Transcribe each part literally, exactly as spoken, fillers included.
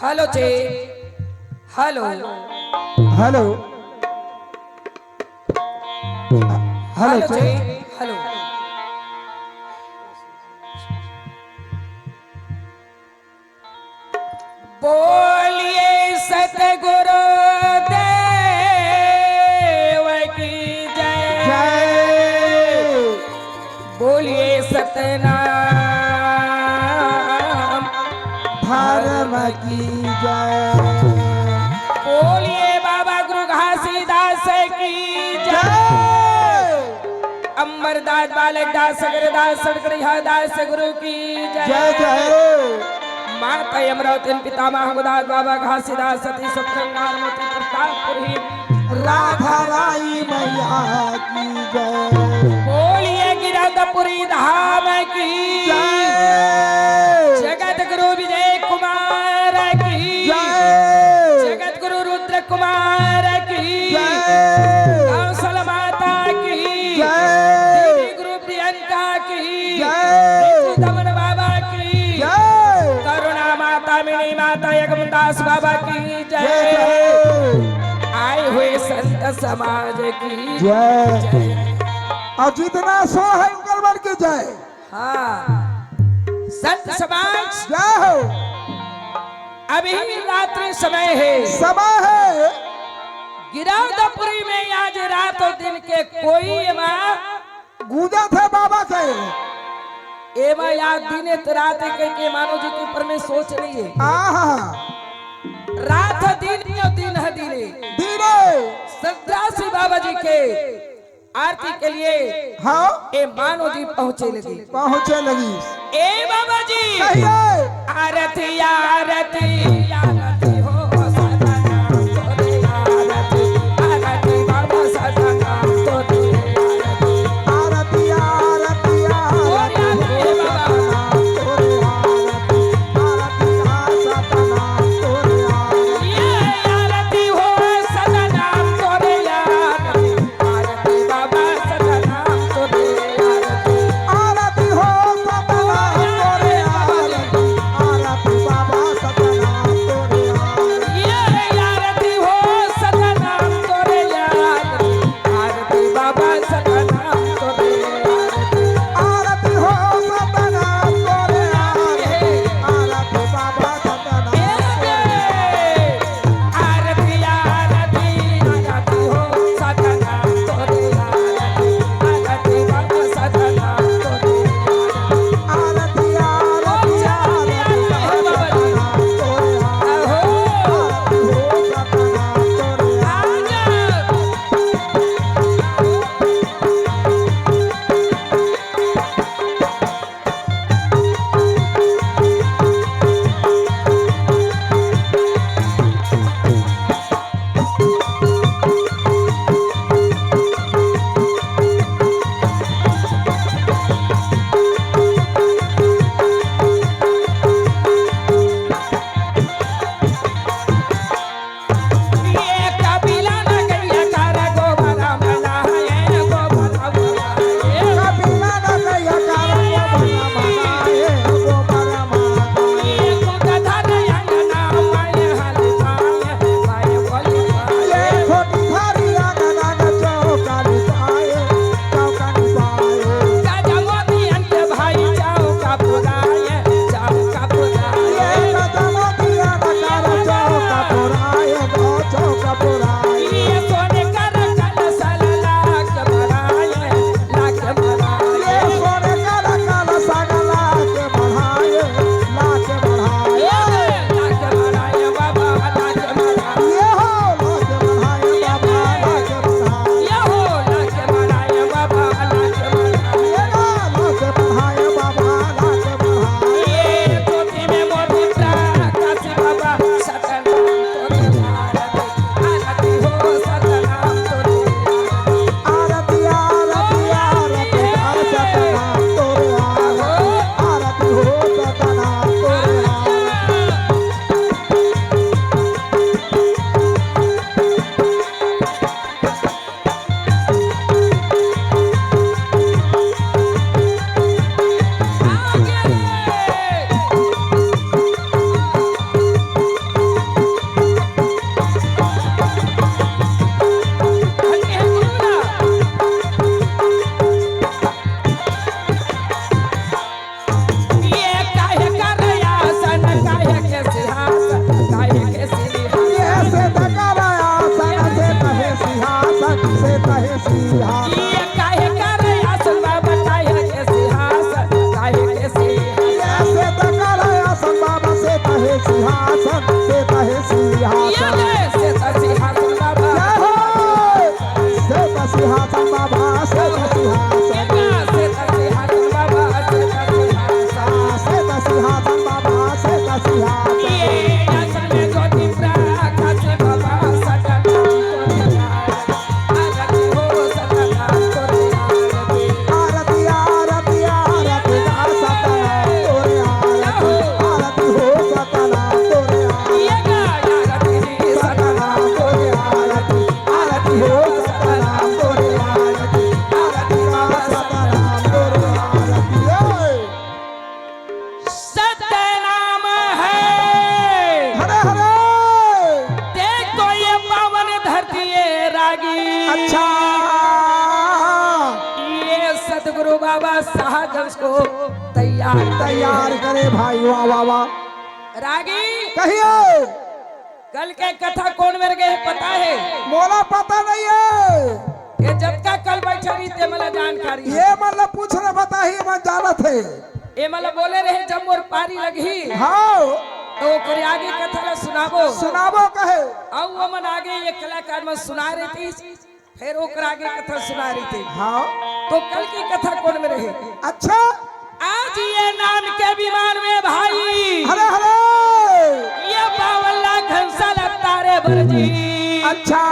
Hello जी। Hello. Hello. Hello hello जी। जी। Hello. बोलिए सतगुरु देव की जय। जय। बोलिए सतनाम धर्म की जय। बोलिए बाबा गुरु घासीदास की जय। जय। अमरदास, बालक दास, सगरदास, सड़कड़िया दास गुरु की जय। जय जय। माता अमरावती पितामह गुरुदास बाबा घासीदास सती सत्संगार मोती प्रतापपुरी राधा राई मैया की जय। बोलिए गिरधपुरी धाम की जय। जगत गुरु विजय कुमार की जय। जगत गुरु रुद्र कुमार की जय। कौशल माता की जय। देवी गुरु प्रियंका की जय। दमन बाबा की जय। करुणा माता, मिनी माता, यगमदास बाबा की जय। जय जय। आए हुए संत समाज की जय। जय। और जितना सो है उनकर मन की जय। हाँ, संत समाज जय हो। अभी रात्रि समय है। समय है। गिरौदपुरी में आज रात और दिन के कोई एमा गूंजत हे बाबा के। एमा या दिन हे त रात हे कहिके मानव जी के ऊपर में सोच नइ हे। आहा। रात ह दिन हे अउ दिन ह दिन हे। दिन हे। सतरासी बाबा जी के आरती के लिए हाँ। ए मानव जी पहुँचे लगी। पहुँचे लगी। ए बाबा जी। कहिए। आरती, आरती, आरती हो सतनाम तोरे आरती, आरती बाबा सतनाम तोरे आरती। आरती, आरती, आरती हो सतनाम तोरे आरती, आरती आ सतनाम तोरे आरती। ये आरती हो सतनाम तोरे आरती। आरती बाबा सतनाम तोरे आरती। आरती हो सतनाम तोरे आरती। आरती बाबा सतनाम तोरे सिंहासन। ये काहे करे आसन बाबा, काहे के सिंहासन, काहे के सिंहासन। ये श्वेत करे आसन बाबा, श्वेत हे सिंहासन, श्वेत हे ये सिंहासन। ले श्वेत सिंहासन बाबा। जय हो। श्वेत सिंहासन बाबा, श्वेत सिंहासन। ये का श्वेत सिंहासन बाबा, श्वेत सिंहासन। श्वेत सिंहासन बाबा, श्वेत सिंहासन। ये आसन में ज्योति प्रकाश बाबा, सदा आरती हो सतनाम तोरे आरती। आरती, आरती, आरती, आ सतनाम तोरे आरती। आरती हो सतनाम तोरे आरती। ये गा आरती जी सतनाम तोरे आरती। आरती हो सतनाम तोरे आरती। आरती आ सतनाम तोरे आरती। ए! सतनाम है। हरे हरे। देख तो ये पावन धरती है रागी। अच्छा। ये सतगुरु बाबा शाहजंस को तैयार करे। तैयार करे भाई, वाह, वाह, वाह। रागी। कहिए। कल के कथा कोन मेर गे हे पता हे? मोला पता नहीं है। ये जतका कल बैठे रही ते मला जानकारी हे। ये मतलब पूछना पता ही मन जानत हे। ये मला बोले रहे जब मोर पारी लगही। हाँ। तो ओकरे आगे कथा ला सुनाबो। सुनाबो कहे। अउ वो मन आगे ये कलाकार मन सुना रहे थे, फिर ओकर आगे कथा सुना रहे थे। हाँ। तो कल की कथा कोन मेर हे? अच्छा। आज ये नाम के विमान में भाई। हरे हरे। ये बावन लाख हंसा लगता रे बरजी। अच्छा।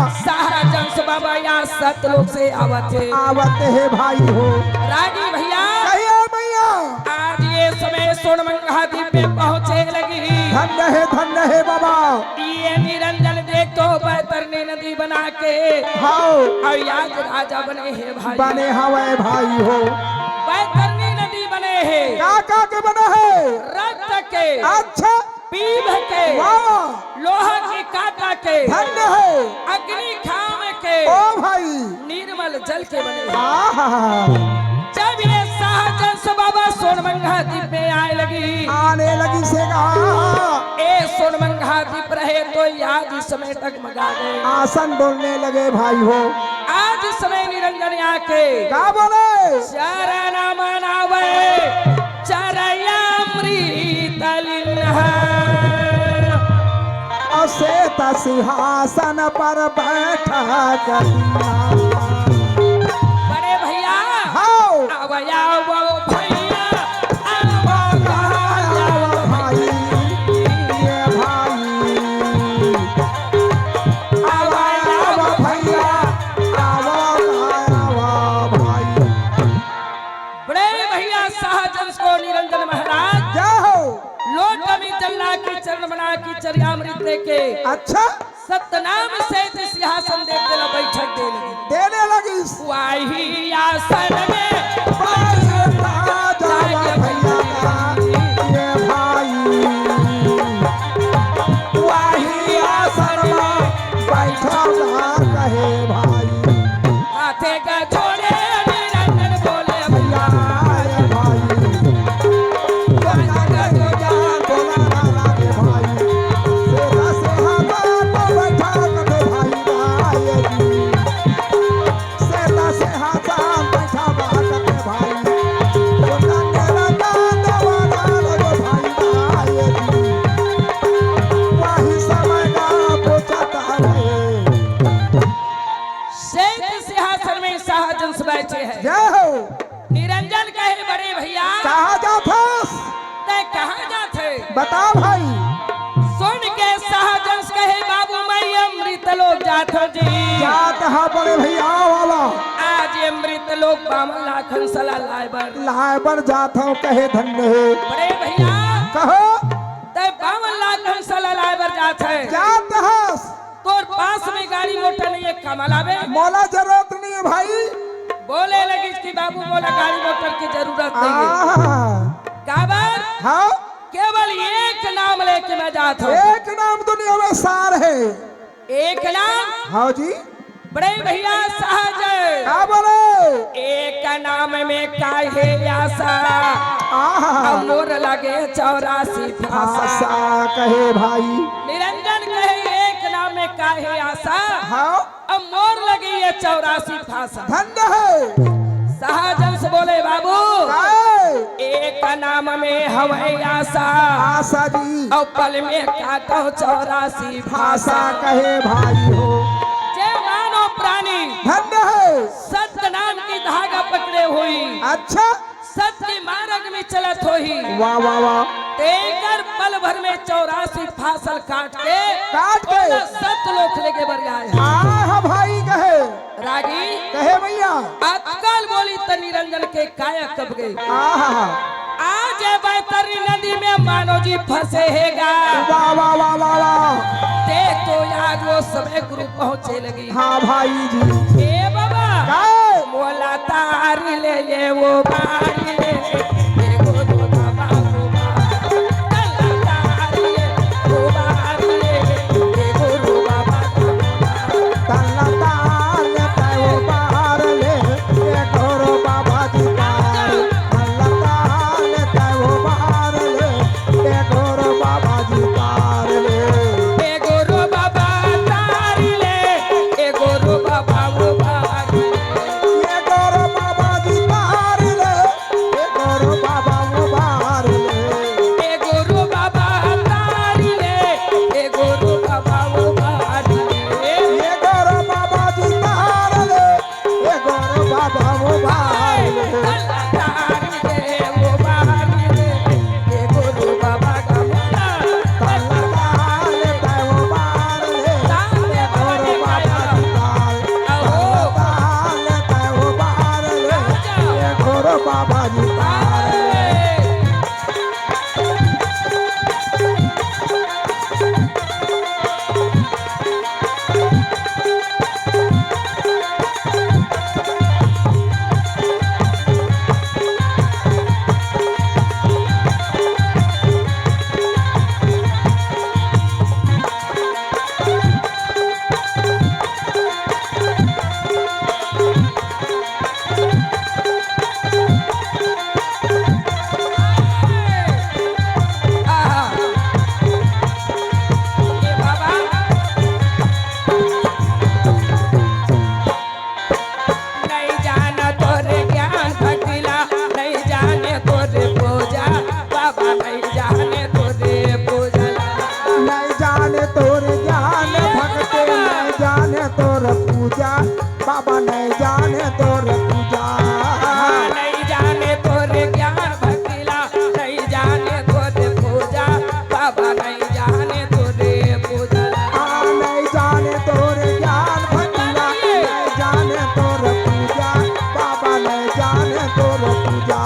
शाहजंस बाबा या सतलोक से आवत हे। आवत हे भाई हो। रागी भैया। कहिए भैया। आज ये समय सोनमंगहा द्वीप में पहुंचे लगी। धन्य हे, धन्य हे बाबा। ये निरंजन देख तो बैतरनी नदी बना के। हाँ। अउ आज राजा बने हे भाई। बने हवे भाई हो। बैतरनी नदी बने हे। का का के बने हे? रक्त के। अच्छा। पीभ के। वाह। लोहा के कांटा के। धन्य हे। अग्नि घाम के। ओ भाई। निर्मल जल के बने हे। आहा। जब ये शाहजंस बाबा सोनमंगहा द्वीप में आए लगी। आने लगी से कहा। ए सोनमंगहा द्वीप रहे तो आज इस समय तक आसन डोलने लगे भाई हो। आज समय निरंजन आके का बोले? चरण मनावे, चरयामृत लिन्हा। असेत सिंहासन पर बैठा करिना। बड़े भैया। हाँ। आवा, आवा भैया। आवा, आवा भाई, ये भाई। आवा, आवा भैया, आवा, आवा भाई। बड़े भैया शाहजंस को निरंजन महाराज। जय हो। लोक में जल्ला की चरण बना की चर्यामृत देके। अच्छा। सतनाम सहित सिंहासन दे देला बैठक दे लगी। देने लगी। वाही आसन में बैठा जावा भैया का ये भाई। वाही आसन में बैठा जा कहे भाई। हाथे का जोड़े निरंजन बोले भैया। भैया रे भाई। श्वेत सिंहासन में शाहजंस बैठे हैं। जय हो। निरंजन कहे, "बड़े भैया, कहाँ जात हस? तै कहाँ जात है?" बता भाई। सुन के शाहजंस कहे, "बाबू, मैं अमृत लोक जात हूँ जी।" जात हा बड़े भैया वाला। आज अमृत लोक बावन लाख हंसला लाए बर। लाए बर जात हूँ कहे धन्य हे। बड़े भैया। कहो। तै बावन लाख हंसला लाए बर जात है। जात हस। तोर पास में गाड़ी मोटर नहीं है, कमा लाबे। मोला जरूरत नहीं है भाई। बोले लगिस कि बाबू मोला गाड़ी मोटर की जरूरत नहीं है। आहा। काबर? हाँ। केवल एक नाम लेके मैं जात हूँ। एक नाम दुनिया में सार है। एक नाम? हाँ जी। बड़े भैया सहज। का बोले? एक नाम में काहे आसा। आहा। अब मोर लगे चौरासी भाषा। आसा कहे भाई। निरंजन कहे एक नाम में काहे आसा। हाँ। अब मोर लगे चौरासी फांसा। धन्य हे। सहजन से बोले, बाबू, काय? एक नाम में हवय आशा। आशा जी। अउ पल में काटव चौरासी फांसा। फांसा कहे भाई हो। जे मानव प्राणी धन्य हे। सत्य नाम की धागा पकड़े हुई। अच्छा। सत्य मार्ग में चलत होही। वाह, वाह, वाह। तेकर पल भर में चौरासी फांसल काट के काट के ओला सत्य लोक लेगे बर आए हे। आहा भाई कहे। रागी कहे भैया। अतका ल बोली त निरंजन के काया कब गे। आहा। आज बैतरनी नदी में मानो जी फंसे हे गा। वाह, वाह, वाह, वाह, वाह। देख तो यार वो समय गुरु पहुंचे लगी। हाँ भाई जी। ए बाबा। काय? मोला तारी ले ये वो बारी ले, ए गुरु बाबा को बारी। मोला तारी ले वो बारी ले, ए गुरु बाबा को बारी। तल्ला ताल तय वो बार ले, ए गुरु बाबा जी तार। तल्ला ताल तय वो बार ले, ए गुरु बाबा जी तार ले। ए गुरु बाबा तारी ले, ए गुरु बाबा उबारी ले। ए गुरु बाबा जी तारी ले, ए गुरु बाबा उबारी ले। ए गुरु बाबा तारी ले, ए गुरु बाबा उबारी ले। ए गुरु बाबा जी तारी ले, ए गुरु बाबा उबारी ले। नहीं जाने तोरे ज्ञान भक्ति ला, नहीं जाने तोरे पूजा, बाबा नहीं जाने तोरे पूजा ला। नहीं जाने तोरे ज्ञान भक्ति, नहीं जाने तोरे पूजा, बाबा नहीं जाने तोरे पूजा। हाँ, नहीं जाने तोरे ज्ञान भक्ति ला, नहीं जाने तोरे पूजा, बाबा नहीं जाने तोरे पूजा। आ, नहीं जाने तोरे ज्ञान भक्ति ला, नहीं जाने तोरे पूजा, बाबा नहीं जाने तोरे पूजा।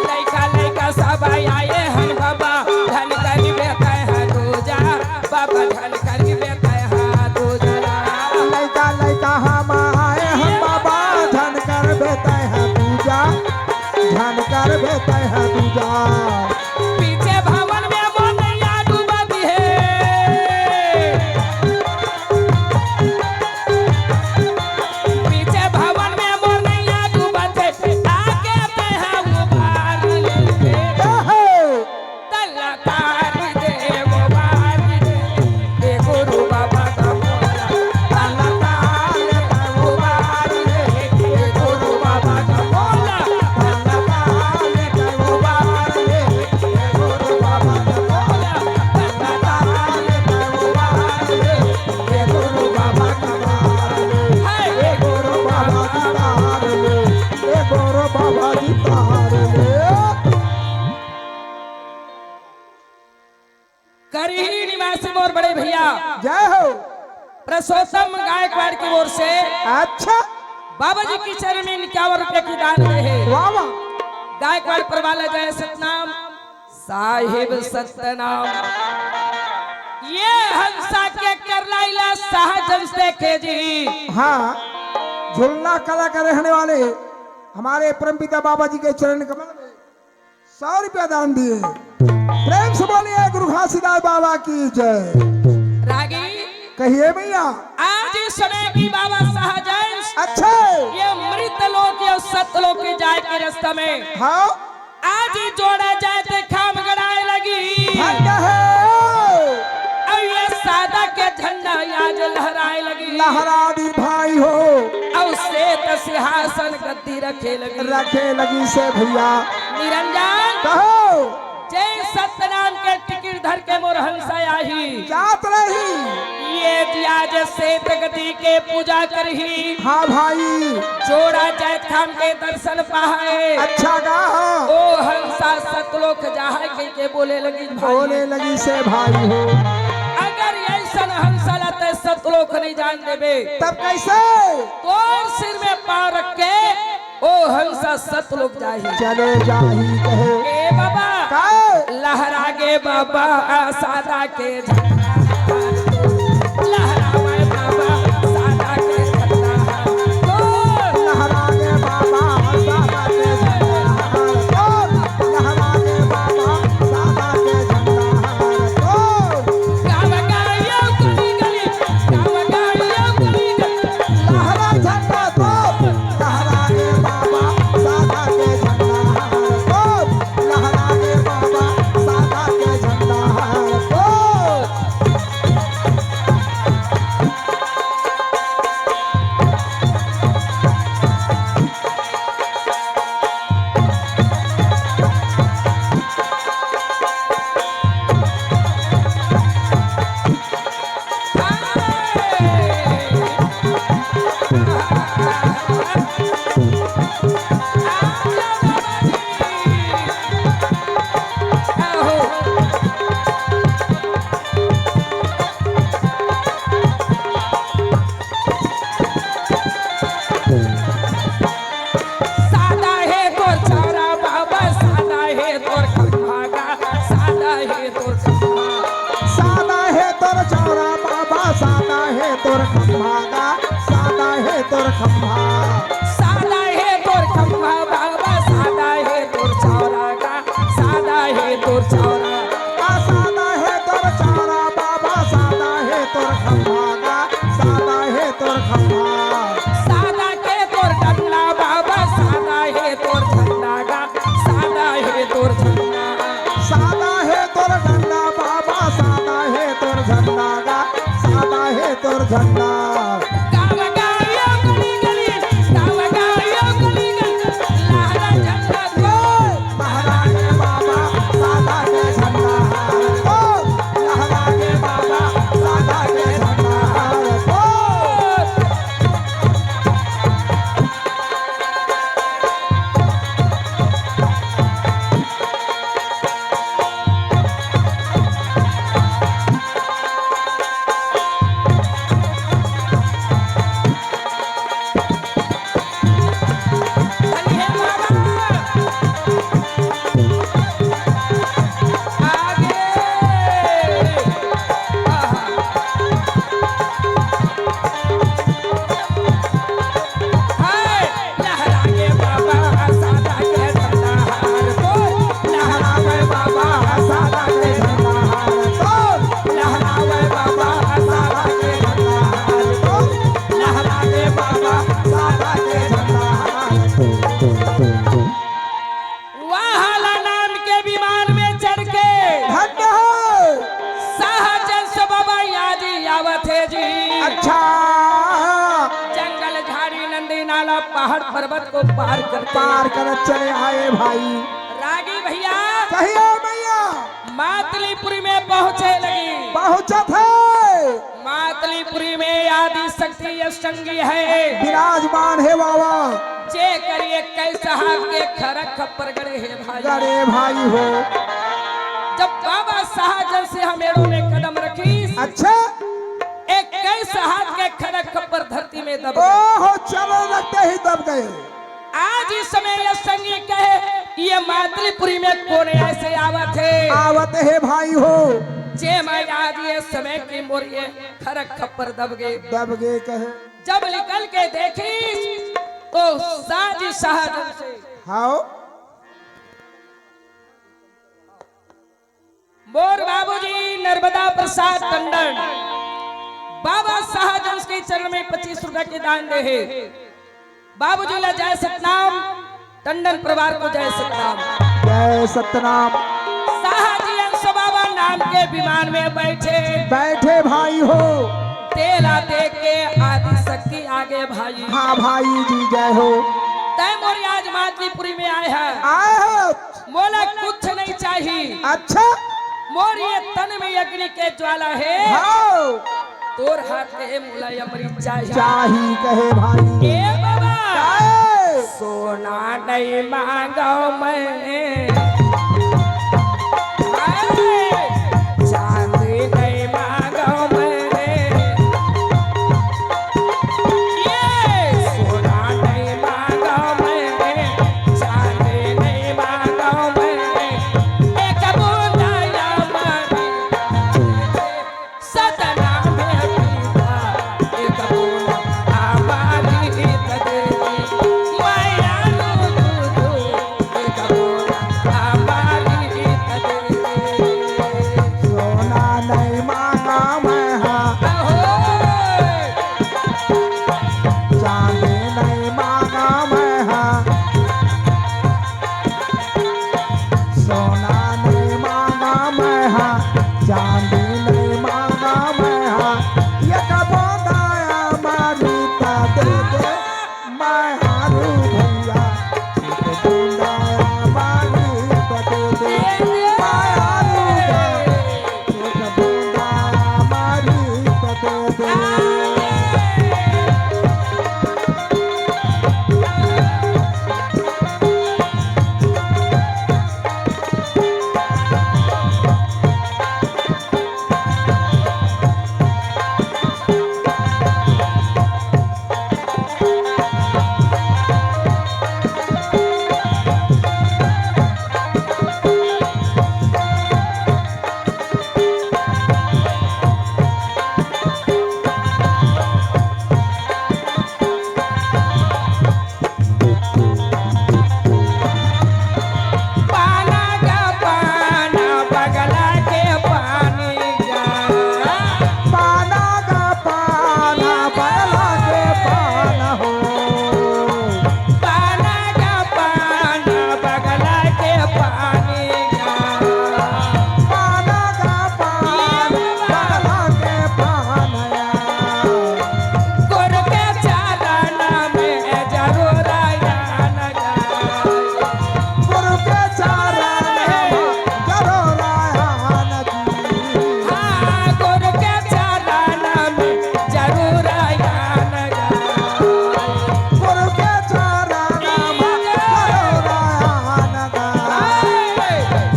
लइका लइका सब आए हन बाबा, धन करिबे तैं ह दूजा, बाबा धन करिबे तैं ह दूजा। लइका लइका हम आए हन बाबा, धन करबे तैं ह दूजा, धन करबे तैं ह दूजा। पीछे भवन में मोर नैया डूबत हे। पीछे भवन में मोर नैया डूबत हे। आके तैं ह उबार ले। तल्ला तारी दे वो बारी दे, ए गुरु बाबा का मोला। तल्ला तारी दे वो बारी दे, ए गुरु बाबा का मोला। तल्ला तारी दे वो बारी दे, ए गुरु बाबा का मोला। तल्ला तारी दे वो बारी दे, ए गुरु बाबा का मोला। हे, ए गुरु बाबा की तार ले, ए गुरु बाबा की तार ले। करही निवासी मोर बड़े भैया जय हो। पुरुषोत्तम गायकवाड़ की ओर से अच्छा। बाबा जी की चरण में इक्यावन रुपए की दान दे हे। वाह, वाह। गायकवाड़ पर वाला जय सतनाम, साहिब सतनाम। ये हंसा के करलाइला सहजन से देखे जी। हाँ, झुलना कला का रहने वाले हमारे परमपिता बाबा जी के चरण कमल में सौ रुपया दान दिए। प्रेम से बोलिए गुरु घासीदास बाबा की जय। रागी कहिए भैया। आज इस समय की बाबा सहजन अच्छे। ये मृत लोक या सत्य लोक के जाए के रास्ता में हाँ। आज ही जोड़ा जाए ते खाम गड़ाए लगी। धन्य है। अब ये सादा के झंडा आज लहराए लगी। लहरा दी भाई हो। अउ सेत सिंहासन गद्दी रखे लगी। रखे लगी से भैया। निरंजन। कहो। जय सतनाम के टिकट धर के मोर हंसा आही। जात रही। ये जिया जे सेत गद्दी के पूजा करही। हाँ भाई। जोड़ा जैतखाम के दर्शन पाहे। अच्छा गा। ओ हंसा सतलोक जाहे कहि के बोले लगी भाई। बोले लगी से भाई हो। अगर ऐसन हंसा ला ते सतलोक नहीं जान देबे। तब कैसे? तोर सिर में पाँव रख के ओ हंसा सतलोक जाही। चले जाही कहे। ए बाबा। का? लहरा गे बाबा सादा के झंडा। लहरावे बाबा सादा के झंडा। ओ लहरा गे बाबा सादा के झंडा। ओ लहरा गे बाबा सादा के झंडा। ओ गावा गाड़ियों गली गली, गावा गाड़ियों गली गली। लहरा झंडा तो लहरा रे बाबा, सादा के झंडा हार तो, लहरा रे बाबा, सादा के झंडा हार तो। सादा हे तोर चौरा बाबा, सादा हे तोर खंभा गा, सादा हे तोर खंभा। सादा हे तोर चौरा बाबा, सादा हे तोर खंभा गा, सादा हे तोर खंभा। सादा हे तोर खंभा बाबा, सादा हे तोर चौरा गा, सादा हे तोर चौरा। आ सादा हे तोर चौरा बाबा, सादा हे तोर खंभा गा, सादा हे तोर खंभा। सादा के तोर डंडा बाबा, सादा हे तोर झंडा गा, सादा हे तोर झंडा। सादा हे तोर डंडा बाबा, सादा हे तोर झंडा गा, सादा हे तोर झंडा। गावा गाड़ियों गली गली, गावा गाड़ियों गली गली, लहरा झंडा तो। लहरा रे बाबा, सादा के झंडा हार तो। लहरा रे बाबा, सादा के झंडा हार तो। वाह, हाला नाम के विमान में चढ़ के धन्य हो। साहजन से बाबा आज ही आवत हे जी। अच्छा। जंगल, झाड़ी, नदी, नाला, पहाड़, पर्वत को पार करते। पार करत चले आए भाई। रागी भैया। कहियो मैया। मातलीपुरी में पहुँचे लगी। पहुँचत हे। मातलीपुरी में आदि शक्ति अष्टंगी हे। विराजमान हे बाबा। जे करिए कैसा हाथ के खरक खप्पर गड़े हे भाई। गड़े भाई हो। जब बाबा साहजन से हमेड़ों में कदम रखी। अच्छा। एक कैसा हाथ के खरक खप्पर धरती में दब गए। ओहो, चलो लगते ही दब गए। आज इस समय ये संगी कहे, ये मातलीपुरी में कोन ऐसे आवत हे? आवत हे भाई हो। जे मैं आज ये समय की मोर ये खरक खप्पर दब गे। दब गे कहे। जब निकल के देखी तो साजी साहब से। हाओ। मोर बाबूजी नर्मदा प्रसाद टंडन, बाबा साहजन के चरण में पच्चीस रुपया के दान दे हे। बाबूजी ला जय सतनाम, टंडन परिवार को जय सतनाम। जय सतनाम। साहजी अंश बाबा नाम के विमान में बैठे। बैठे भाई हो। तेला दे के आ के भाई। हाँ भाई जी, जय हो। तै मोर आज मातलीपुरी में आए है। आए हो। मोला कुछ नहीं चाहिए। अच्छा। मोर ये तन में अग्नि के ज्वाला है। हाँ। तोर हाथ के मोला अमृत चाहिए। चाही कहे भाई। ए बाबा। आए। सोना नहीं मांगो मैं, चांदी नहीं मांगो मैं, ये सोना नहीं मांगो मैं, चांदी नहीं मांगो मैं, एक बूंदा अमृत सतना में पीता, एक बूंद अमृत दे दे, माया रो दू दू, एक बूंद अमृत दे दे। सोना नहीं मांगा मैं हाँ, अहो! चांदी नहीं मांगा मैं हाँ, सोना नहीं मांगा मैं हाँ, चांदी नहीं मांगा मैं हाँ, एक बूंदा अमृत दे दे, मैं हारू भैया, एक बूंदा अमृत दे दे, मैं हारू भैया, एक बूंदा अमृत दे दे। पाना का पाना बगला के पानी का। पाना का पाना बगला के पाना हो। पाना का पाना बगला के पानी का। पाना का पाना बगला के पाना। गुरु के चरण में जरूर आना जाए। गुरु के चरण में जरूर आना जाए। हाँ, गुरु के चरण में जरूर आना जाए। गुरु के चरण में जरूर आना जाए।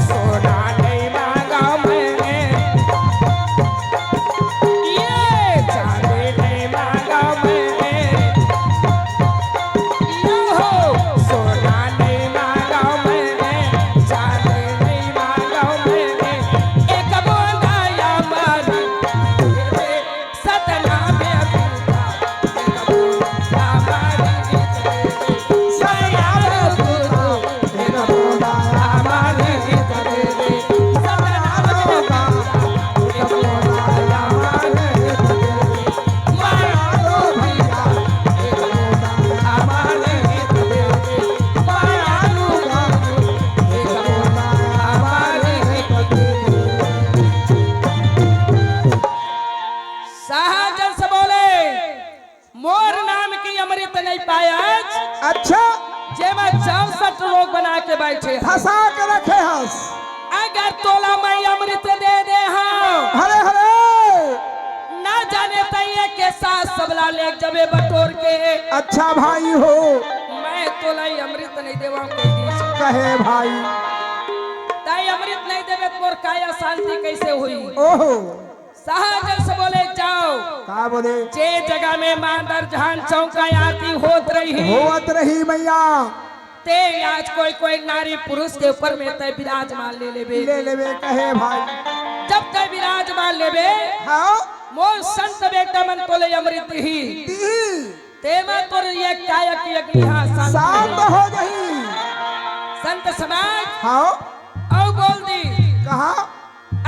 सोना नहीं मांगा मैं, ये चांदी नहीं मांगा मैं, यो हो, सोना नहीं मांगा मैं, चांदी नहीं मांगा मैं, एक बूंदा अमृत सतना में पीता, एक बूंदा अमृत सतना में पीता। सहजन से बोले, मोर नाम के अमृत नहीं पायस। अच्छा। जेमा चौसठ रोग बना के बैठे हस। फंसा के रखे हस। अगर तोला मैं अमृत दे दे हंव। हरे हरे। ना जाने तैं ये के साथ सबला ले जबे बटोर के। अच्छा भाई हो। मैं तोला ये अमृत नहीं देवंव कहि दिस। कहे भाई। तैं अमृत नहीं देबे त मोर काय अशांति कैसे होही? ओहो। सहजन से बोले, जाओ। का बोले? जे जगह में मांदर जहान चौका आरती होत रही। होत रही मैया। ते आज कोई कोई नारी पुरुष के ऊपर में तैं विराजमान ले लेबे। ले लेबे कहे भाई। जब तैं विराजमान लेबे, हाँ। मोर संत बेटा मन तोले अमृत दिही। दिही। तेमा तोर ये काया की अग्नि हा शांत शांत हो जाही। संत समाज। हाँ। अउ बोल दी। कहा?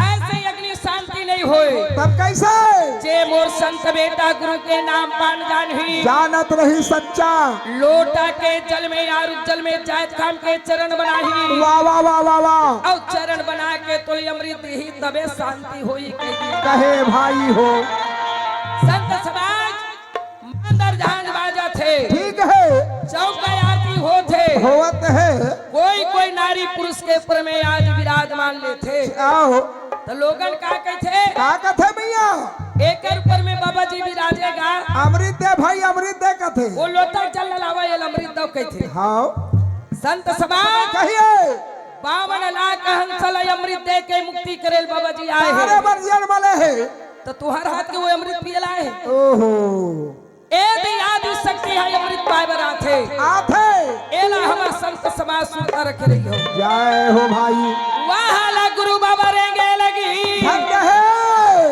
ऐसे अग्नि शांति नहीं होय। तब कैसे? जे मोर संत बेटा गुरु के नाम पान जानही। जानत रही सच्चा। लोटा के जल में यार जल में जायत खाम के चरण बनाही। वाह, वाह, वाह, वाह, वाह। अउ चरण बना के तोले अमृत ही तबे शांति होई कही। कहे भाई हो। संत समाज, मांदर जहान चौका आरती होत हे। होवत हे। कोई कोई नारी पुरुष के ऊपर में आज विराजमान लेथे। आओ। त लोगन का कहिथे? का कथे भैया? एकर ऊपर में बाबा जी विराजेगा। अमृत दे भाई, अमृत दे कथे। वो लोटा जल लावा, ये अमृत दो कहिथे। हाँ। संत समाज कहिए। बावन लाख हंस ल अमृत दे के मुक्ति करेल बाबा जी आए हे। बारह बर जन्म ले हे। त तुहर हाथ के वो अमृत पियला हे। ओहो। ए भी आदि शक्ति हे, अमृत पाए बर आथे। आथे। एला हमर संत समाज सुरता रखे रही हो। जय हो भाई। वहाँ ला गुरु बाबा रेंगे लगी। धन्य हे।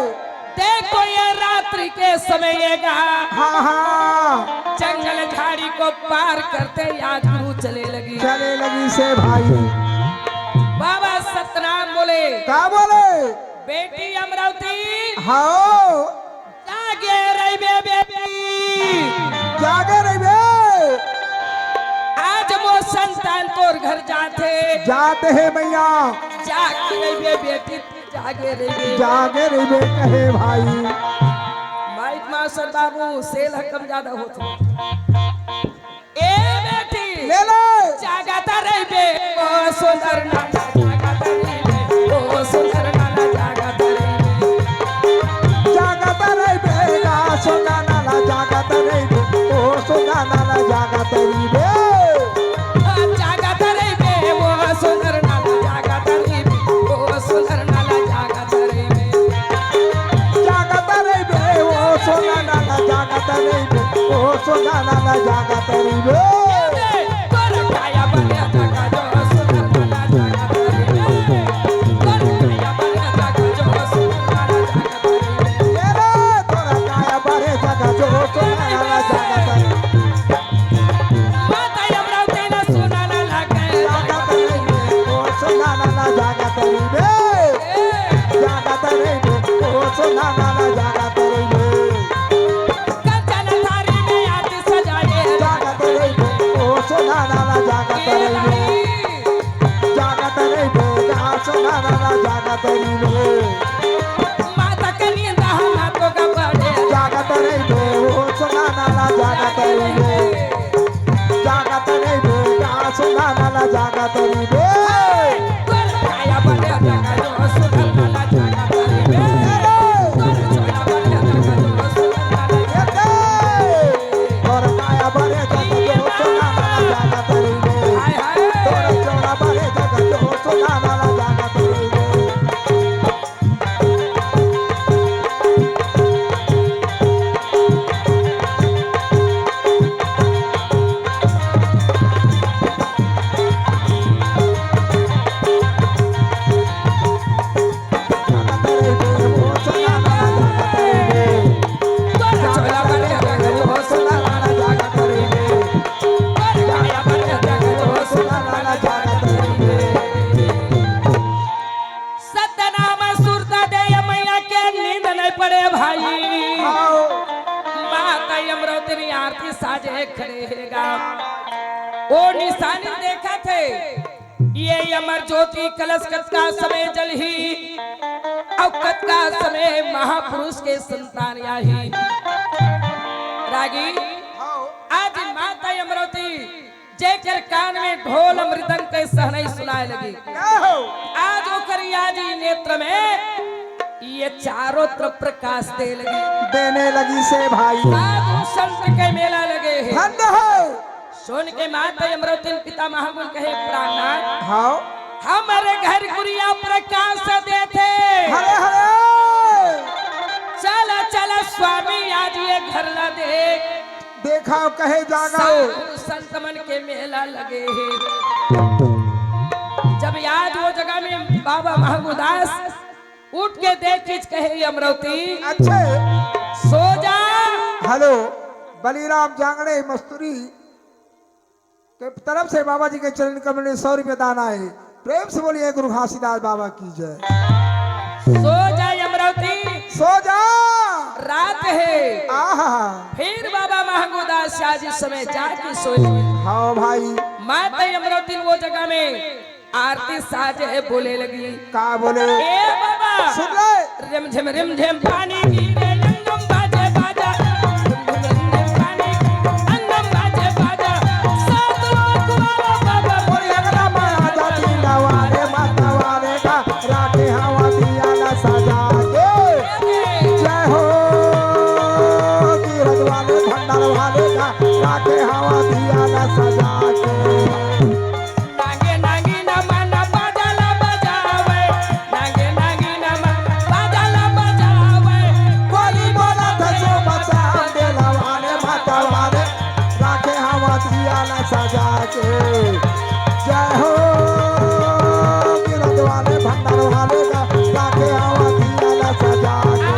देखो ये रात्रि के समय ये गा। हाँ, हाँ। जंगल झाड़ी को पार करते आज गुरु चले लगी। चले लगी से भाई। बाबा सतनाम बोले। का बोले? बेटी अमरावती। हाँ। जागे रहिबे बेटी। जागे रहिबे। आज मोर संतान तोर घर जाथे। जात हे मैया। जागे रहिबे बेटी, जागे रहिबे। जागे रहिबे कहे भाई। माइक मास्टर बाबू, सेल ह कम ज्यादा होत हे। ए बेटी, ले ले। जागत रहिबे, ओ सुंदर नाना, जागत रहिबे, ओ सुंदर नाना, जागत रहिबे। जागत रहिबे, गा सुंदर नाना, जागत रहिबे, ओ सुंदर नाना, जागत रहिबे। ओ जागत रहिबे, ओ सुंदर नाना, जागत रहिबे, ओ सुंदर नाना, जागत रहिबे। जागत रहिबे, ओ सोना नाना जागत रहिबे, ओ सोना नाना जागत रहिबे। तोर काया बने जगा जो सोना नाना जागत रहिबे। तोर काया बने जगा जो सोना नाना जागत रहिबे। ए रे, तोर काया बने जगा जो सोना नाना जागत रहिबे। माता अमरावती ना सोना नाना के जागत रहिबे, ओ सोना नाना जागत रहिबे। ए। जागत रहिबे, ओ सोना नाना जागत रहिबे। कंचन थारी में आरती सजाए। जागत रहिबे, ओ सोना नाना जागत रहिबे। जागत रहिबे, गा सोना नाना जागत रहिबे। माता के नींद हम तो गबड़े। जागत रहिबे, ओ सोना नाना जागत रहिबे। जागत रहिबे, गा सोना नाना जागत रहिबे। तोर काया बने जगा जो सोना नाना जागत रहिबे। तोर चोला बने जगा जो सोना नाना जागत रहिबे। तोर काया बने जगा जो सोना नाना जागत रहिबे। हाय, हाय। तोर चोला बने जगा जो सोना नाना जागत रहिबे। सतनाम सुरता दे मैया के नींद नहीं पड़े भाई। आओ। माता अमरावती आरती साजे खड़े हे गा। ओ निशानी देखत हे। ये अमर ज्योति कलश कतका समय जलही, अउ कतका समय महापुरुष के संतान आही। रागी, आओ। आज माता अमरावती जेकर कान में ढोल मृदंग के सहनाई सुनाए लगी। क्या हो? आज ओकर यादी नेत्र में ये चारों तरफ प्रकाश दे लगी। देने लगी से भाई। साधु संत के मेला लगे हे। धन्य हो। सुन के माता अमरावती पिता महागुण कहे, "प्राणनाथ, हाँ। हमरे घर कुरिया प्रकाश देथे। हरे हरे। चल, चल स्वामी, आज ये घर ला देख।" देखा कहे जागा हो। साधु संत मन के मेला लगे हे। जब याद वो जगह में बाबा महंगूदास उठ के देख चीज कहे, "अमरावती, अच्छे। सो जा।" हेलो, बलिराम जांगड़े मस्तूरी के तरफ से बाबा जी के चरण कमल में सौ रुपये दान आए। प्रेम से बोलिए गुरु घासीदास बाबा की जय। सो जा अमरावती। सो जा। रात हे। आहा। फिर बाबा महंगूदास शाह जी समय जाके सोए। हाँ भाई। माता अमरावती वो जगह में आरती साजे बोले लगी। का बोले? ए बाबा। सुन ले। रिमझिम रिमझिम पानी गिरे, अंगम बाजे बाजा। रिमझिम रिमझिम पानी, अंगम बाजे बाजा। सजा के। नागे नागिन मन बाजा ल बजावे, नागे नागिन मन बाजा ल बजावे। बोली बोलत हे सोम साम, बेलवा ले माता वाले, राखे हवा दिया ल सजा के। जय हो गिरद वाले भंडार वाले का, राखे हवा दिया ल सजा के।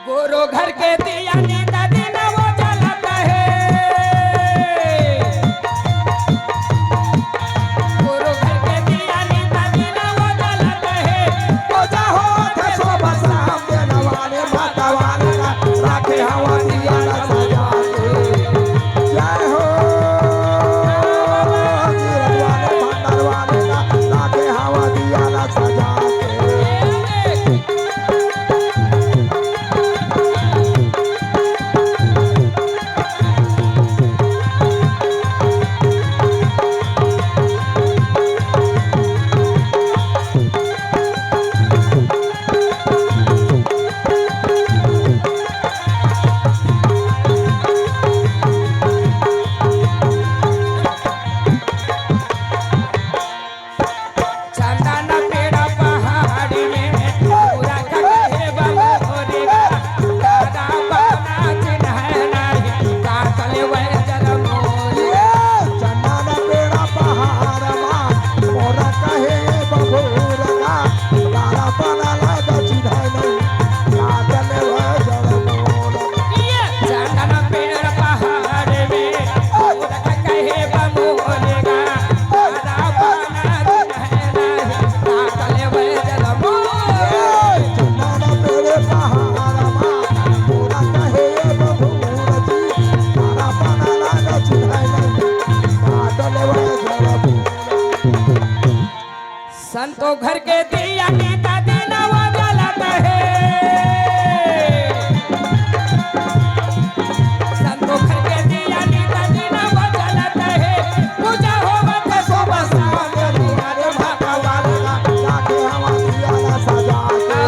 गुरु घर के दिया नीता दिन वो जलत हे। गुरु घर के दिया नीता दिन वो जलत हे। पूजा होत हे सोम साम, बेलवा ले माता वाले का, राखे हवा दिया ल सजा के। जय हो गिरद वाले भंडार वाले का, राखे हवा दिया ल सजा के। चंदन पेड़ पहाड़ी में, पूरा कहे बबोरेगा, दादा बना चिन्है नहीं, काटले वह जल मोरे। चंदन पेड़ पहाड़ मा, मोरा कहे बबोरेगा, दादा बना लगा चिन्है नहीं, काटले वह जल मोरे। चंदन पेड़ पहाड़ में, पूरा कहे बबोरेगा, दादा बना संतो घर के दिया नीता दिन वो जलत हे। संतो घर के दिया नीता दिन वो जलत हे। पूजा होवत हे सोम साम, अरे माता वाले का, राखे हवा दिया ल सजा के।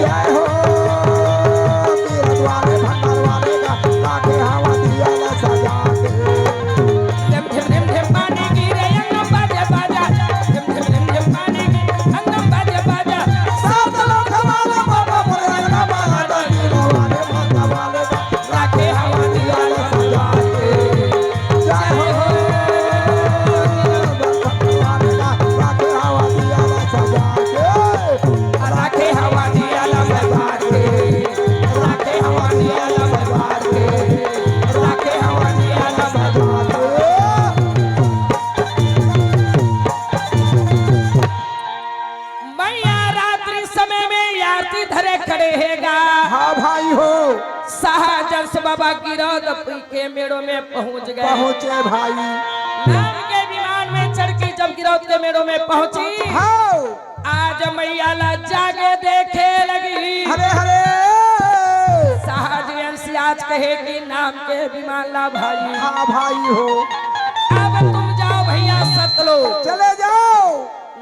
जय हो गिरद वाले भंडार वाले का, राखे हवा दिया ल सजा के। झिम झिम झिम झिम पानी गिरे, अंगम बाजे बाजा। झिम झिम झिम झिम पानी गिरे, अंगम बाजे बाजा। सात लोक वाला बाबा बोले, अंगम बाजे बाजा। राखे हवा दिया ल सजा के। जय हो। राखे हवा दिया ल सजा के। राखे हवा दिया ल सजा के। राखे हवा दिया ल सजा के। राखे हवा दिया ल सजा के। मैया रात्रि समय में आरती धरे खड़े हे गा। हाँ भाई हो। सहजंस बाबा गिरौदपुर के मेड़ो में पहुंच गए। पहुंचे भाई। नाम के विमान में चढ़ के जब गिरौद के मेड़ो में पहुंची, हाँ। आज मैया ला जागे देखे लगी। हरे हरे। सहजंस आज कहे कि नाम के विमान ला भाई। हाँ भाई हो। अब तुम जाओ भैया सतलोक। चले जाओ।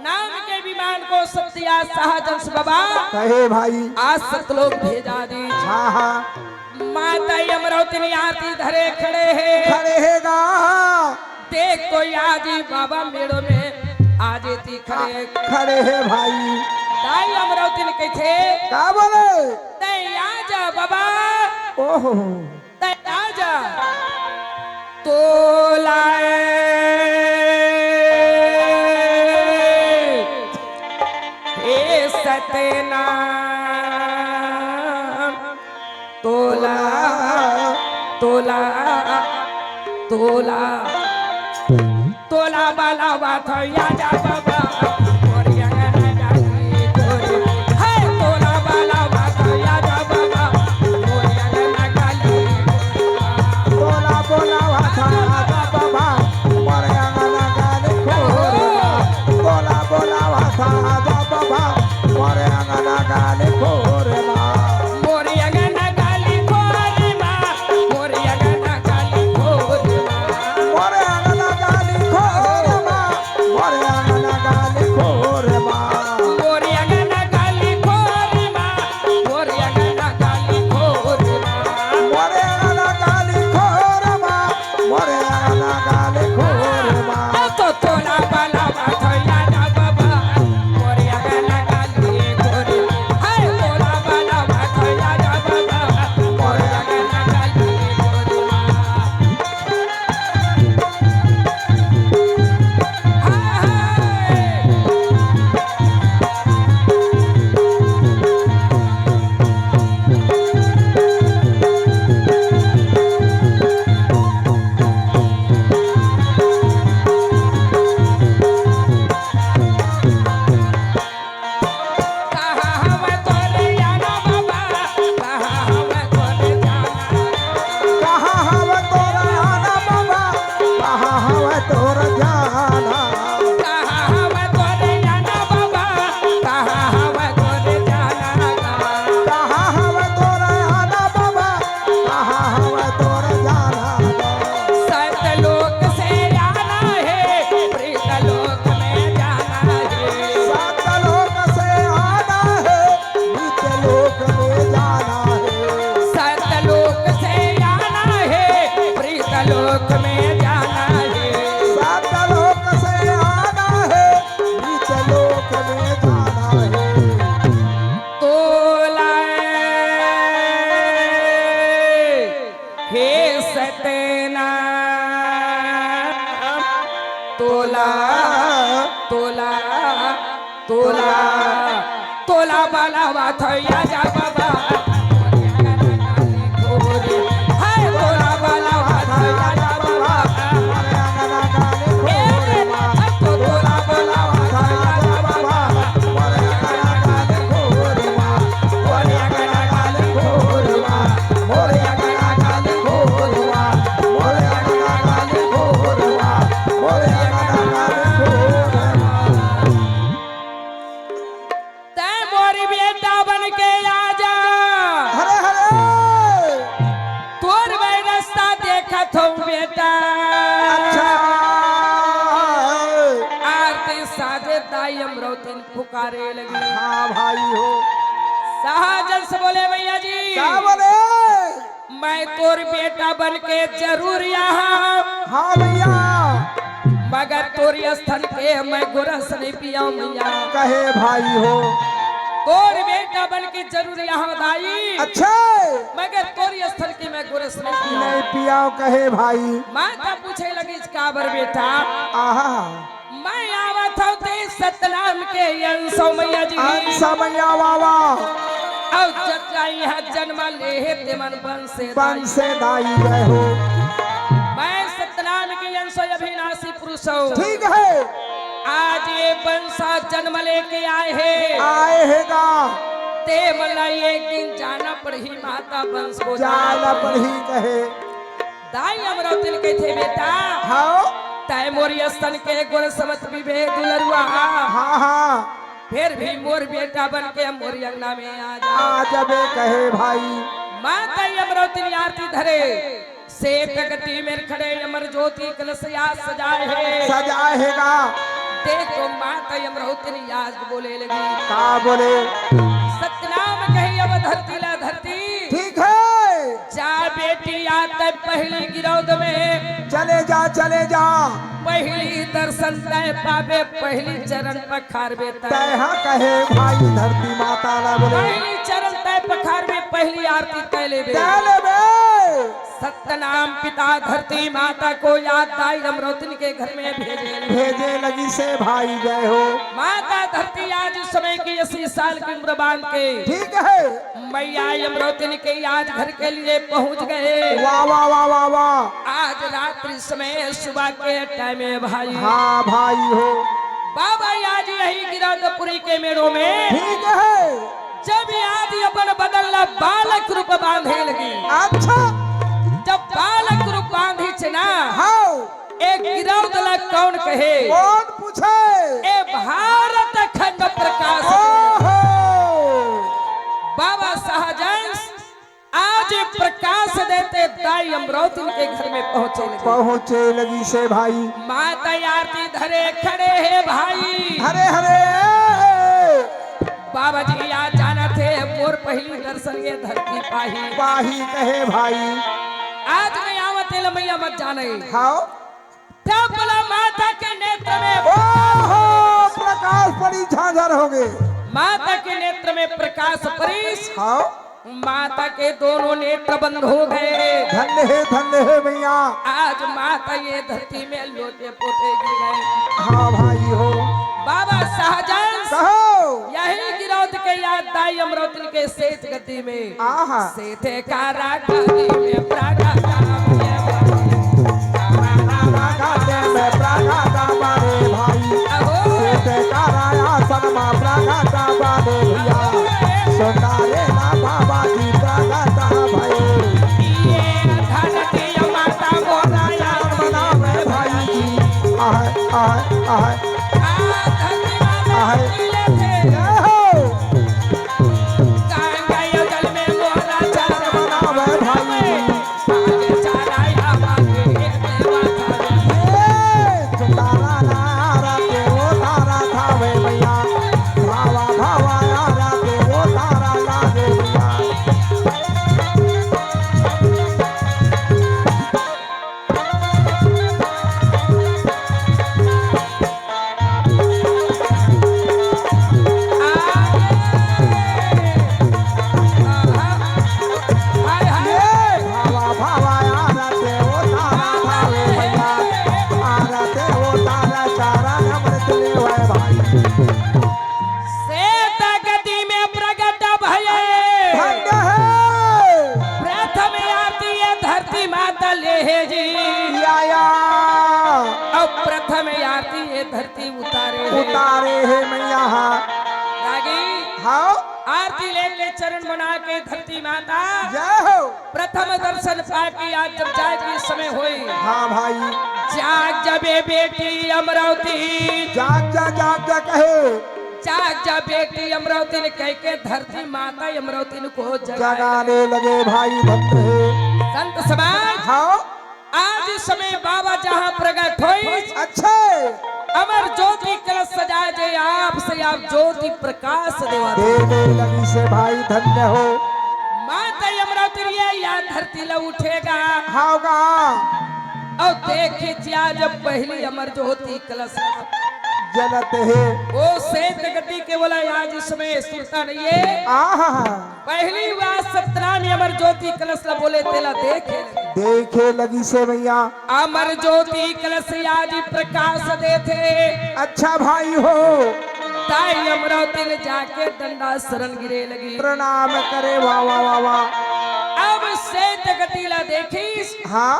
नाम के विमान को सत्या सहजंस बाबा कहे भाई। आज सतलोक भेजा दी। हाँ, हाँ। माता अमरौतिनी आरती धरे खड़े हे। खड़े हे गा। देख तो आज ही बाबा मेड़ो में आज ही खड़े। खड़े हे भाई। दाई अमरौतिन कहिथे, का बोले? तैं आ जा बाबा। ओहो। तैं आ जा। तोला हे सतना। तोला, तोला, तोला, तोला बाला बाथैया जा बाबा, मोर अंगना गाली खोर। हे तोला बाला बाथैया जा बाबा, मोर अंगना गाली खोर। तोला बोला बाथैया जा बाबा, मोर अंगना गाली खोर। तोला बोला बाथैया जा बाबा, मोर अंगना गाली खोर मा। मोर अंगना गाली खोर मा, मोर अंगना गाली खोर मा। मोर अंगना गाली खोर मा, मोर अंगना गाली खोर मा। मोर अंगना गाली खोर मा, मोर अंगना गाली खोर मा। मोर अंगना गाली खोर मा, मोर अंगना गाली खोर मा। अब तो तोला बाला बाथैया जा बाबा, मोर अंगना गाली खोर। हाय तोला बाला बाथैया जा बाबा, मोर अंगना गाली खोर मा। हाय, हाय। कहाँ हवय तोर आना बाबा, कहाँ हवय तोर जाना? कहाँ हवय तोर आना बाबा, कहाँ हवय तोर जाना? कहाँ हवय तोर आना बाबा, कहाँ हवय तोर जाना? कहाँ हवय तोर आना बाबा, कहाँ हवय तोर जाना? सतलोक से आना हे, प्रीतलोक में जाना हे। सतलोक से आना हे, प्रीतलोक में जाना हे। सतलोक से आना हे, प्रीतलोक में जाना हे। सतलोक से आना हे, प्रीतलोक में जाना हे। तोला हे सतना, तोला, तोला, तोला, तोला बाला बाथैया जा बाबा। हे तोला बाला बाथैया जा बाबा। हे तोला बाला बाथैया जा बाबा। तैं मोर बेटा बन के आ जा। हरे हरे। तोर मैं रास्ता देखत हूँ बेटा। अच्छा। आरती साजे दाई अमरौतिन पुकारे लगी। हाँ भाई हो। सहज अंश बोले मैया जी। का बोले? मैं तोर बेटा बन के जरूर यहाँ। हाँ भैया। मगर तोर स्तन के मैं गोरस नहीं पियाऊँ मैया। कहे भाई हो। तोर बेटा बन के जरूर यहाँ दाई। अच्छा। मगर तोर स्तन के मैं गोरस नहीं पियाऊँ। नहीं पियाऊँ कहे भाई। माता पूछे लगी काबर बेटा। आहा। मैं आवत हूँ ते सतनाम के अंशो मैया जी। अंशो मैया वावा। अउ जतका इहाँ जन्म ले हे ते मन वंशे दाई। वंशे दाई रहो। मैं सतनाम के अंशो अविनाशी पुरुष हूँ। ठीक है। आज ये वंशा जन्म लेके आए हे। आए हे गा। ते मन ला एक दिन जाना पड़ही माता वंश को जाना जाना पड़ही। पड़ही कहे। दाई अमरौतिन कहिथे बेटा। हाँ। तैं मोर स्तन के गोरस मत पीबे दुलरुआ। हाँ, हाँ। फिर भी मोर बेटा बन के मोर अंगना में आ जा। आ जाबे कहे भाई। माता अमरौतिन आरती धरे। श्वेत गति में खड़े अमर ज्योति कलश या सजाए हे। सजाए हे गा। देखो माता अमरौतिन आज बोले लगी। का बोले? सतनाम कही अब धरती ला धरती। ठीक है। जा बेटी आता पहली गिरौद में चले जा, चले जा। पहली दर्शन तय पाबे, पहली चरण पखारबे तय। तय हा कहे भाई धरती माता ला बोले। पहली चरण तय पखारबे, पहली आरती तय लेबे। तय लेबे। सतनाम पिता धरती माता को याद दाई अमरौतिन के घर में भेजे। भेजे लगिसे भाई जय हो। माता धरती आज समय की अस्सी साल की उम्र बांध के ठीक है। मैया अमरौतिन के आज घर के लिए पहुंच गए। वाह, वाह, वाह, वाह, वाह। आज रात्रि समय सुबह के टाइम है भाई। हाँ भाई हो। बाबा आज यही गिरौदपुरी के मेड़ों में ठीक है। जब आज अपन बदन ला बालक रूप बांधे लगी। अच्छा। जब बालक रूप बांधी च ना, हाँ। एक गिरौद ला कौन कहे? कौन पूछे? ए भारत खंड प्रकाश। ओहो। बाबा सहजंस आज प्रकाश देते दाई अमरौतिन के घर में पहुंचे लगे। पहुंचे लगिसे भाई। माता आरती धरे खड़े हे भाई। हरे हरे। बाबा जी आज जानत हे मोर पहली दर्शन ये धरती पाही। पाही कहे भाई। आज मैं आवत हे ल मैया मत जाने। हाँ। तब बोला माता के नेत्र में ओहो, प्रकाश पड़ी झांझर हो गए। माता के नेत्र में प्रकाश पड़ी। हाँ। माता के दोनों नेत्र बंद हो गए। धन्य हे, धन्य हे मैया। आज माता ये धरती में लोटे पोटे गिर गए। हाँ भाई हो। बाबा सहजंस कहो। यही गिरौद के याद दाई अमरौतिन के सेज गद्दी में। आहा। सेज कारा गद्दी में प्रगट। प्रगट में प्रगट बारे भाई। अहो। सेज कारा आसन में प्रगट बारे भैया। सुंदरे ना बाबा जी प्रगट भए। ये धरती माता मोरा याद बनावे भाई जी। आह, आह, आह। आ धरती माता आह। जी लेते। जय हो। गंगा जल में मोरा चरण बनावे भाई। आज चराया बाबा के देवा थारे। ए, तारा नारा के वो तारा थावे भैया। भावा भावा यारा के वो तारा लागे भैया। हाय, हाय। भावा, भावा, आरते उतारा थावे भैया, आरते उतारा चारा अमृत लेवे भाई। सेज गद्दी में प्रगट भये। धन्य हे। प्रथम आरती ये धरती माता ले हे जी। या, या। अब प्रथम आरती ये धरती उतारे हे। उतारे हे मैया हा। रागी। हाँ। आरती लेके चरण बना के धरती माता। जय हो। प्रथम दर्शन पाके आज जब जाए के समय होई। हाँ भाई। जाग जबे बेटी अमरौती। जाग जा, जाग जा कहे। जाग जा बेटी अमरौतिन कह के धरती माता अमरौतिन को जगाए जगाने लगे भाई भक्त हे। संत समाज। हाँ। आज समय बाबा जहाँ प्रगट होई। अच्छे। अमर ज्योति कलश सजाए जे आप से आप ज्योति प्रकाश देवा दे। देवे लगिसे भाई धन्य हो। माता अमरौतिन या धरती ला उठेगा। हावगा। और देखे जिया जब पहली अमर ज्योति कलश जलत हे। ओ सेज गद्दी के बोला आज समय सुरता नहीं है। आहा। पहली बार सतनाम अमर ज्योति कलश ला बोले तेला देखे। देखे लगिसे मैया। अमर ज्योति कलश आज प्रकाश देथे। अच्छा भाई हो। ताई अमरौतिन जाके डंडा शरण गिरे लगी। प्रणाम करे वाह, वाह, वाह, वाह। अब सेज गद्दी ला देखिस। हाँ।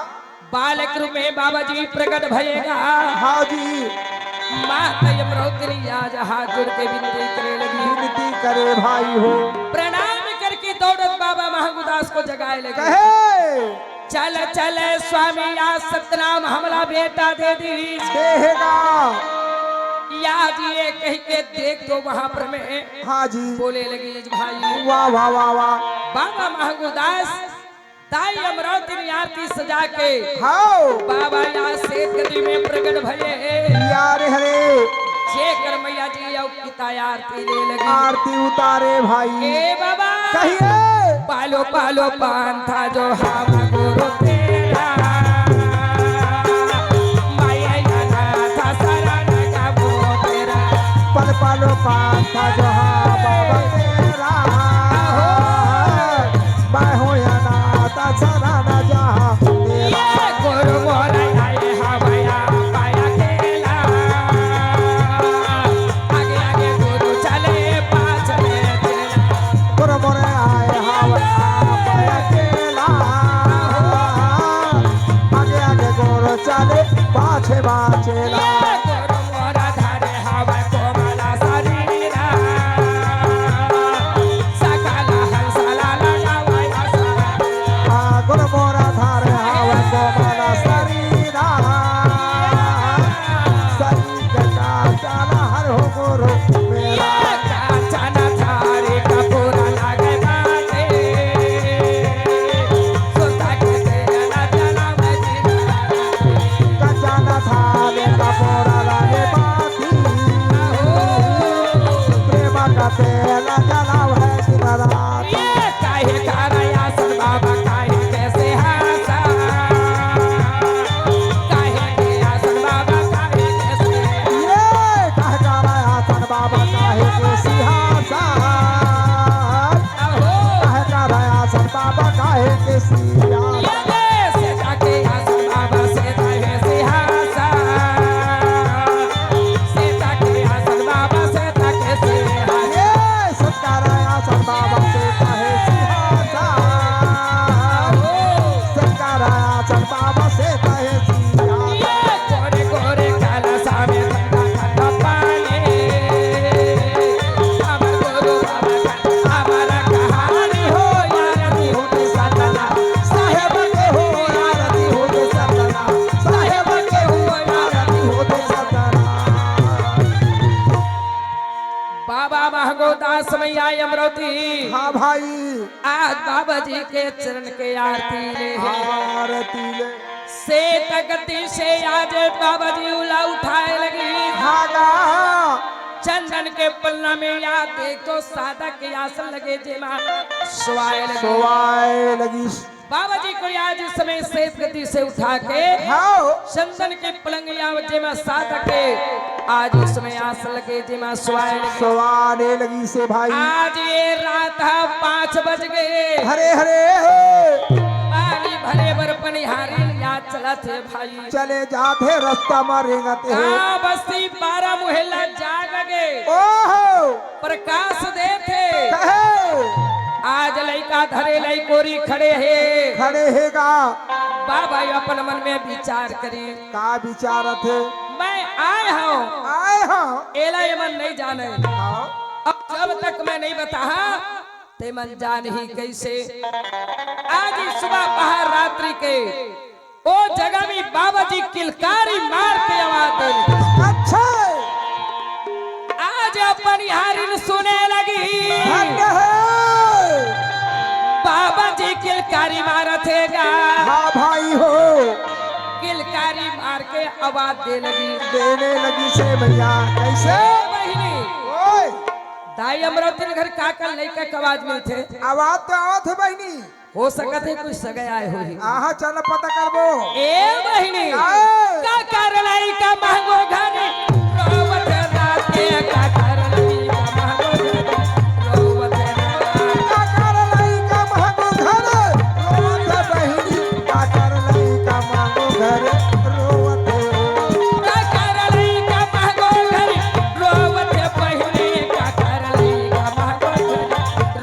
बालक रूप में बाबा जी प्रगट भएगा। हाँ जी। माता अमरौतिन आज हाथ जोड़ के विनती करे लगी। विनती करे भाई हो। प्रणाम करके दौड़त बाबा महंगुदास को जगाए लगी। कहे। चल चल स्वामी आज सतनाम हमला बेटा दे दी। देहेगा। या जी ये कह के देख तो वहां पर मैं हाँ जी। बोले लगी भाई। वाह, वाह, वाह, वाह। बाबा महंगुदास ताई अमरौतिन आरती सजा के हाओ। बाबा या सेज गद्दी में प्रगट भये। यार हरे। जेकर मैया जी अउ पिता आरती ले लगी। आरती उतारे भाई। ए बाबा। कहिए। पालो पालो पंथ जो हम गुरु तेरा, माया अनाथ शरण का वो तेरा। पल पालो पंथ जो हम तेरा, मैं हूँ अनाथ शरण जहाँ तेरा। ये गुरु मोरा आए हवया पाया केला, आगे आगे गुरु चले पाछ में चेला। गुरु मोरे आए हवै आप अकेला। आगे आगे गुरु चले पाछे बाचेला। गुरु मोरा धारे हवै कोमला शरीरा। सकल हंसला लगावै असरा। आ, गुरु मोरा धारे हवै कोमला शरीरा। सरी कांचन हर हो गुरु मेरा। कांचन थारी कपूर लागे बाटे। सुता के तेल जलावे दिन रात। कांचन थारी कपूर लागे बाटे। प्रेम का तेल जलावे दिन रात। ये काहे का आसन बाबा काहे के सिंहासन। काहे के आसन बाबा काहे के सिंहासन। ये काहे का आसन बाबा काहे के सिंहासन। अहो। काहे का आसन बाबा काहे के सिंहासन। ये दे से जाके आसन बाबा से रहे सिंहासन। से जाके आसन बाबा से जाके सिंहासन। ये सत्कार आसन बाबा से कहे सिंहासन। सत्कार आसन बाबा से कहे सिंहासन। ये गोरे गोरे कलसा में ठंडा ठंडा पानी। हमर गुरु बाबा का हमारा कहानी हो, आरती होते सतना। साहेब के हो, आरती होते सतना। साहेब के हो, आरती होते सतना। बाबा महगो दास मैया अमरौती। हाँ भाई। आज बाबा जी के चरण के आरती ले हे। आरती ले। सेत गति से आज बाबा जी उला उठाए लगी। हाँ गा। चंदन के पलंग में या देख तो सादा के आसन लगे जेमा सोवाए लगी। सोवाए लगी। बाबा जी को आज इस समय सेत गति से उठा के हाँ। चंदन के पलंग या जेमा सादा के आज इस समय आसन लगे जेमा सोवाए लगी। सोवाने लगी से भाई। आज ये रात ह पाँच बज गए। हरे हरे हो। पानी भरे बर पनिहारी या चलत हे भाई। चले जात हे, रस्ता म रेंगत हे। गाँव बस्ती पारा मुहल्ला जाग गे। ओहो। प्रकाश देत हे। कहे। आज लइका धरे लइकोरी खड़े हे। खड़े हे गा। बाबा अपन मन में विचार करी। का विचारत हे? मैं आए हँव। आए हँव। एला एमन नहीं जाने। हाँ। अब जब तक मैं नहीं बताहा, ते मन जानही कइसे? आज ही सुबह पहर रात्रि के ओ जगह भी बाबा जी किलकारी मार के आवाज दे लगी। अच्छा। आज अपन यारिन सुने लगी। धन्य है। बाबा जी किलकारी मारत हे गा। हाँ भाई हो। किलकारी मार के आवाज दे लगी। देने लगी से भैया, कैसे? ए बहिनी। ओए। दाई अमरौती घर का का लइका के आवाज मिलथे? आवाज तो आवत हे बहिनी। हो सकत हे कोई सगे आए होही। आहा, चल पता करबो। ए बहिनी, आए। का कर लइका महंगो घर, रोवत रात के, का कर लइका महंगो घर, रोवत रात। का कर लइका महंगो घर, रोवत बहिनी, का कर लइका महंगो घर, रोवत। का कर लइका महंगो घर, रोवत बहिनी, का कर लइका महंगो घर,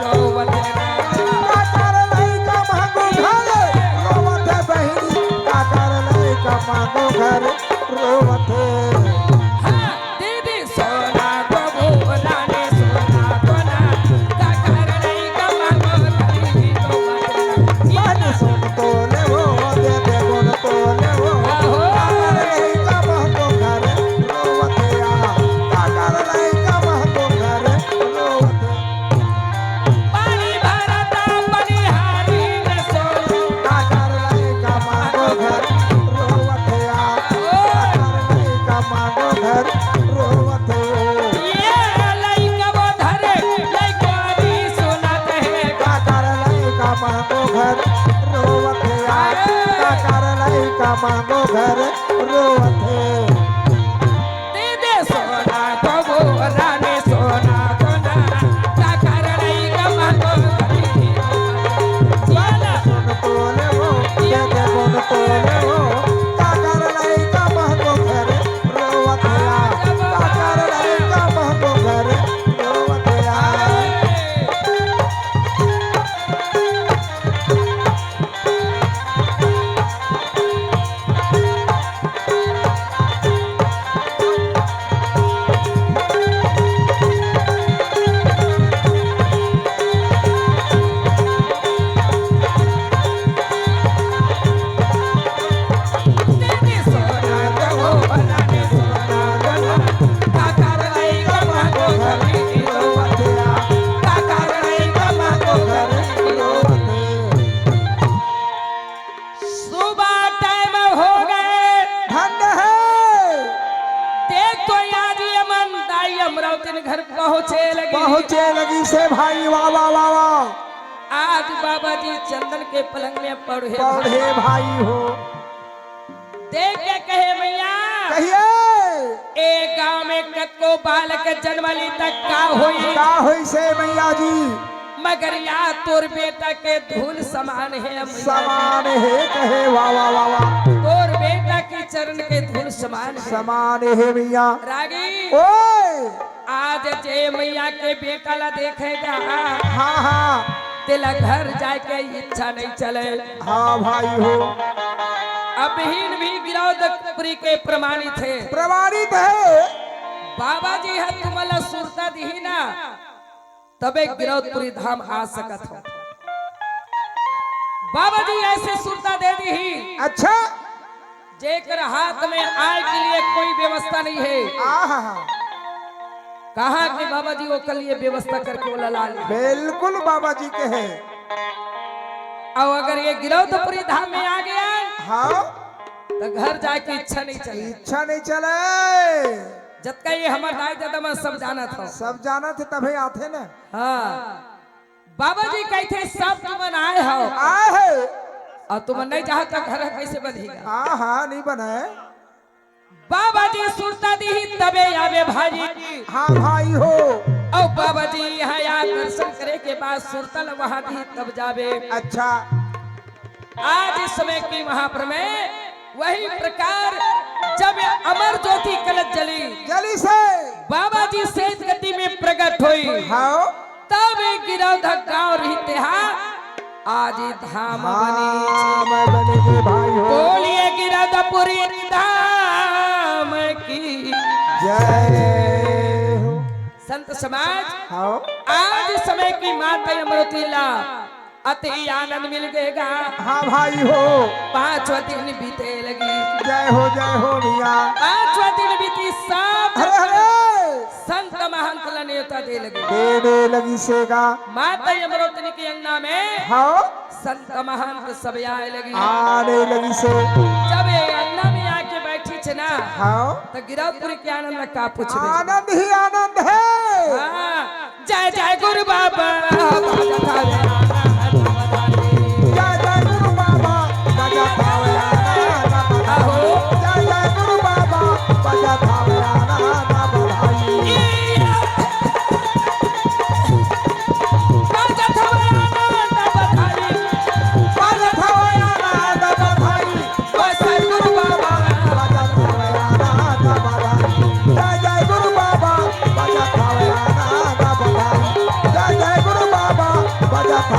रोवत रात। काकर लइका महंगो घर, रोवत हे बहिनी। काकर लइका महंगो घर, रोवत हे। दिन घर पहुँचे लगी। पहुँचे लगी से भाई, वाह, वाह, वाह, वाह। आज बाबा जी चंदन के पलंग में पड़े। पड़े भाई हो। देख के कहे, "मैया, कहिए। ए गाँव में कतको बालक जनम ली तक का होई? का होई से मैया जी? मगर या तोर बेटा के धूल समान हे मैया जी। समान हे कहे, वाह, वाह, वाह, वाह। तोर बेटा के चरण के धूल समान हे।" समान हे मैया। रागी। ओए। आज जे मैया के बेटा ला देखेगा, हाँ, हाँ। तेला घर जाए के इच्छा नहीं चले। हाँ भाई हो। अबहिन भी गिरौदपुरी के प्रमाणित हे। प्रमाणित हे। बाबा जी ह तुमन ला सुरता दिही ना, तबे गिरौदपुरी धाम आ सकत हो। बाबा जी ऐसे सुरता दे दिही। अच्छा। जेकर हाथ में आए के लिए कोई व्यवस्था नहीं हे। आहा। कहा कि बाबा जी ओकर लिए व्यवस्था करके ओला ला ले। बिल्कुल बाबा जी के हे। अउ अगर ये गिरौदपुरी धाम में आ गया, हाँ। तो घर जाए के इच्छा नहीं चले। इच्छा नहीं चले। जतका ये हमर दाई ददा मन सब जानत हो। सब जानत हे तभे आथे ना। हाँ। बाबा जी कहिथे, "सब तुमन आए हो।" आए हे। अउ तुमन नहीं जाहू त घर ह कइसे बनही गा? हाँ, हाँ, नहीं बने। बाबा जी सुरता दिही तबे आबे भाई। हाँ भाई हो। अउ बाबा जी यहाँ आ दर्शन करे के बाद सुरता ल वहाँ दिही तब जाबे। अच्छा। आज इस समय की वहाँ पर मैं वही प्रकार जब अमर ज्योति कलश जली, जली से बाबा जी सेज गति में प्रकट होई। हाँ। तब ये गिरौदा गाँव रहिते हा, आज ये धाम बनी। धाम बनी गे भाई हो। बोलिए गिरौदपुरी धाम की जय हो। संत समाज, हाँ। आज समय की माता अमरौती ला अति आनंद मिल गएगा। हाँ भाई हो। पांचवा दिन बीते लगी। जय हो, जय हो भैया। पांचवा दिन बीती, सब अरे, अरे। संत महंत ला नेवता दे लगी। देने लगी से गा। माता अमरौतनी के अंगना में हाँ। संत महंत सब आए लगी। आने लगी से। जब ये अंगना में आके बैठी छे ना, हाँ। तो गिरौदपुरी के आनंद ला का पूछबे। आनंद ही आनंद हे। हाँ। जय जय गुरु बाबा, बाजत हवे आनंद बधाई। जय जय गुरु बाबा, बाजत हवे आनंद बधाई। आहो। जय जय गुरु बाबा, बाजत हवे आनंद बधाई। बाजत हवे आनंद बधाई। बाजत हवे आनंद बधाई। जय जय गुरु बाबा, बाजत हवे आनंद बधाई। जय जय गुरु बाबा, बाजत हवे आनंद बधाई। जय जय गुरु बाबा, बाजत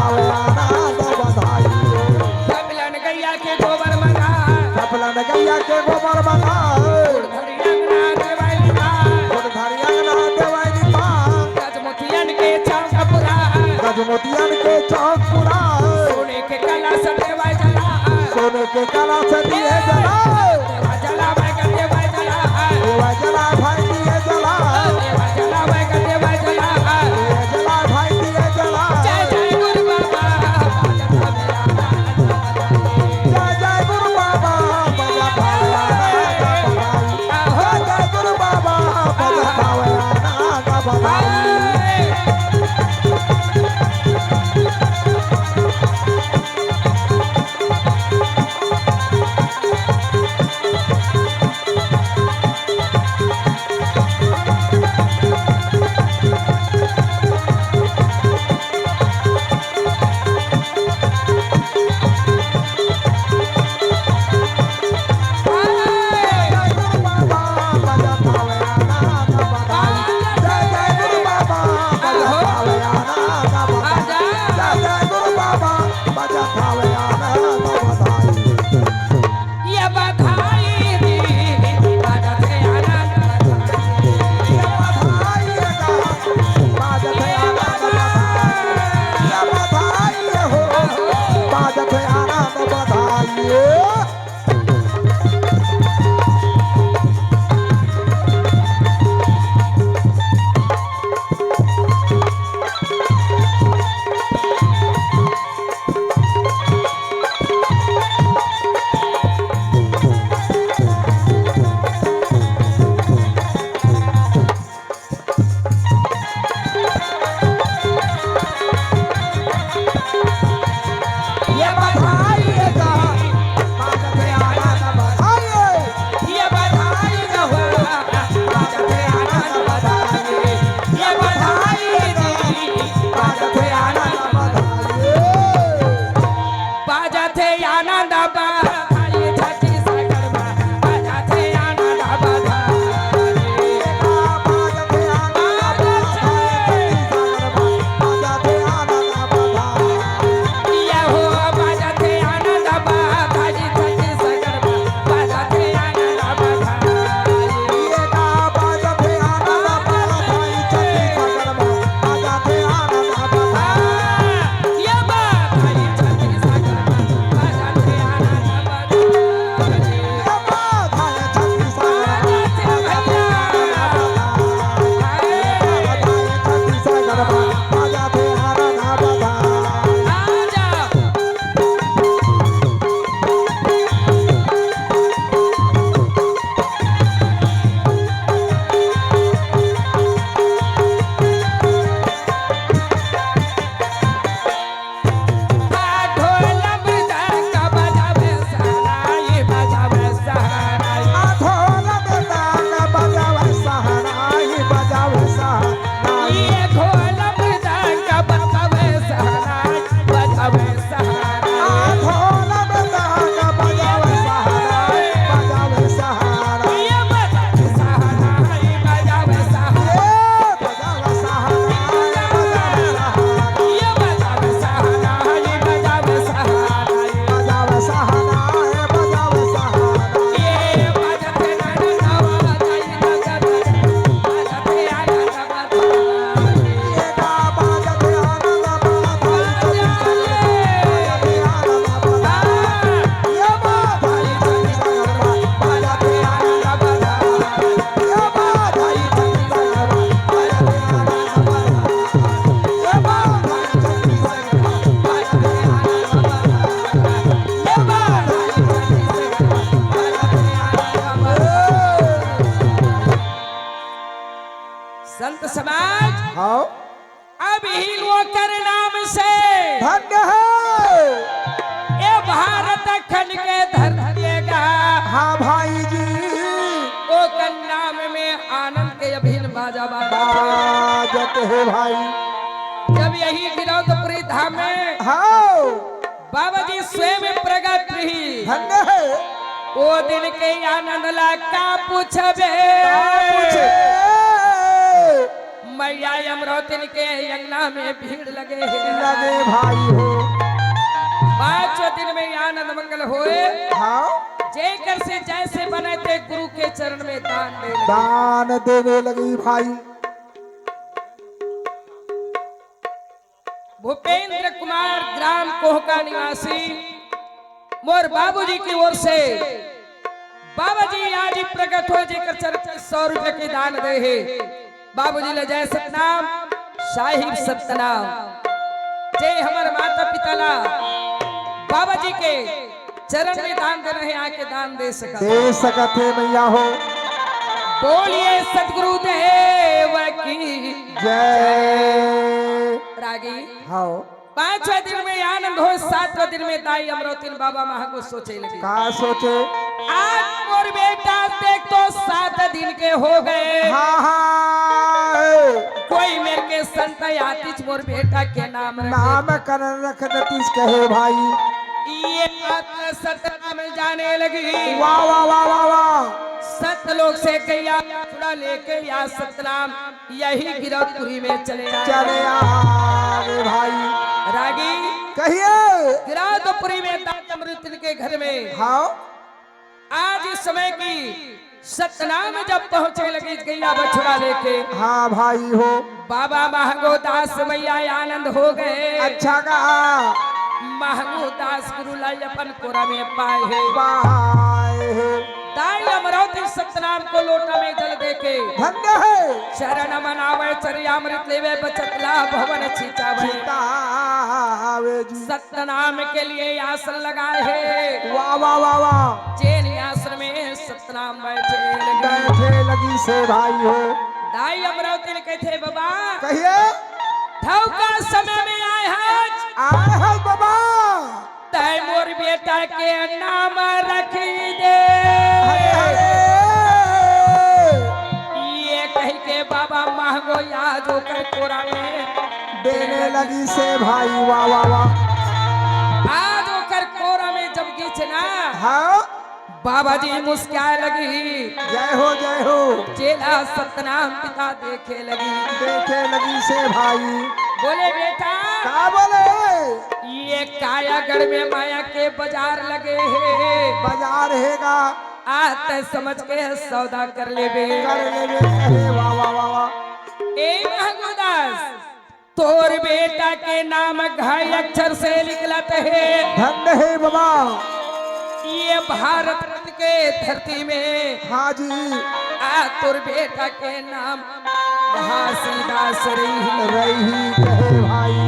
संत समाज, हाँ। अब ही ओकर नाम से धन्य है। ए भारत खंड के धरती गा। हाँ भाई जी। ओकर नाम में आनंद के अभिन बाजा बाजत हे। बाजत हे भाई। जब यही गिरौदपुरी धाम में हाँ। बाबा जी स्वयं प्रगट रही। धन्य है। ओ दिन के आनंद ला का पूछबे? का पूछे? मैया अमरौतिन के अंगना में भीड़ लगे हे। लगे भाई हो। पाँचों दिन में आनंद मंगल होए। हाँ। जेकर से जैसे बने ते गुरु के चरण में दान दे लगे। दान देवे लगी भाई। भूपेंद्र कुमार, ग्राम कोहका निवासी, मोर बाबूजी की ओर से बाबा जी आज ही प्रकट हो, जेकर चरण में सौ रुपए के दान दे हे। बाबूजी ला जय सतनाम, साहिब सतनाम। जे हमर माता पिता ला बाबा जी के चरण में दान देना हे, आके दान दे सकत। दे सकत हे मैया हो। बोलिए सतगुरु देव की जय। रागी। हाँ। पांचवा दिन में आनंद हो, सातवां दिन में दाई अमरौतिन बाबा महंगो सोचे लगी। का सोचे? आज मोर बेटा देख तो सात दिन के हो गए। हाँ, हाँ। कोई मेर के संत आतिच मोर बेटा के नाम रखे। नाम करन रख दतिस कहे भाई। ये बात सतनाम जाने लगी। वाह, वाह, वाह, वाह, वाह। सत लोग से गैया छुड़ा लेके या सतनाम यही गिरौदपुरी में चले आए। चले आए भाई। रागी। कहिए। गिरौदपुरी में दाई अमरौतिन के घर में। हाँ। आज इस समय की सतनाम जब पहुंचे लगी गैया बछड़ा लेके। हाँ भाई हो। बाबा महंगो दास मैया आनंद हो गए। अच्छा कहा। महंगो दास गुरु लाई अपन कोरा में पाए हे। पाए हे। दाई अमरौतिन सतनाम को लोटा में जल देके धन्य है। चरण मनावे चरियामृत लेवे बचत ला भवन छिचावे। छिचावे जी। सतनाम के लिए आसन लगाए हे। वाह, वाह, वाह, वाह। जेन आसन में सतनाम बैठे लगी। बैठे लगी से भाई हो। दाई अमरौतिन कहते बाबा। कहिए। ठौका समय में आए हैं। आए हैं बाबा। तै मोर बेटा के नाम रखी दे। अरे, अरे। ये कह के बाबा महंगो आज ओकर कोरा में देने लगी से भाई, वाह, वाह, वाह। आज ओकर कोरा में जब गिचना, हाँ। बाबा जी मुस्काए लगी। जय हो, जय हो। जेला सतनाम पिता देखे लगी। देखे लगी से भाई। बोले बेटा। का बोले? ये कायागढ़ में माया के बाजार लगे हे। बाजार हेगा। आ तै समझ के सौदा कर लेबे। कर लेबे कहे, वाह, वाह, वाह, वाह। ए महंगोदास, तोर बेटा के नाम घ अक्षर से निकलत हे। धन्य हे बाबा। ये भारत के धरती में हाँ जी। आ तोर बेटा के नाम घासीदास रही। रही कहे भाई।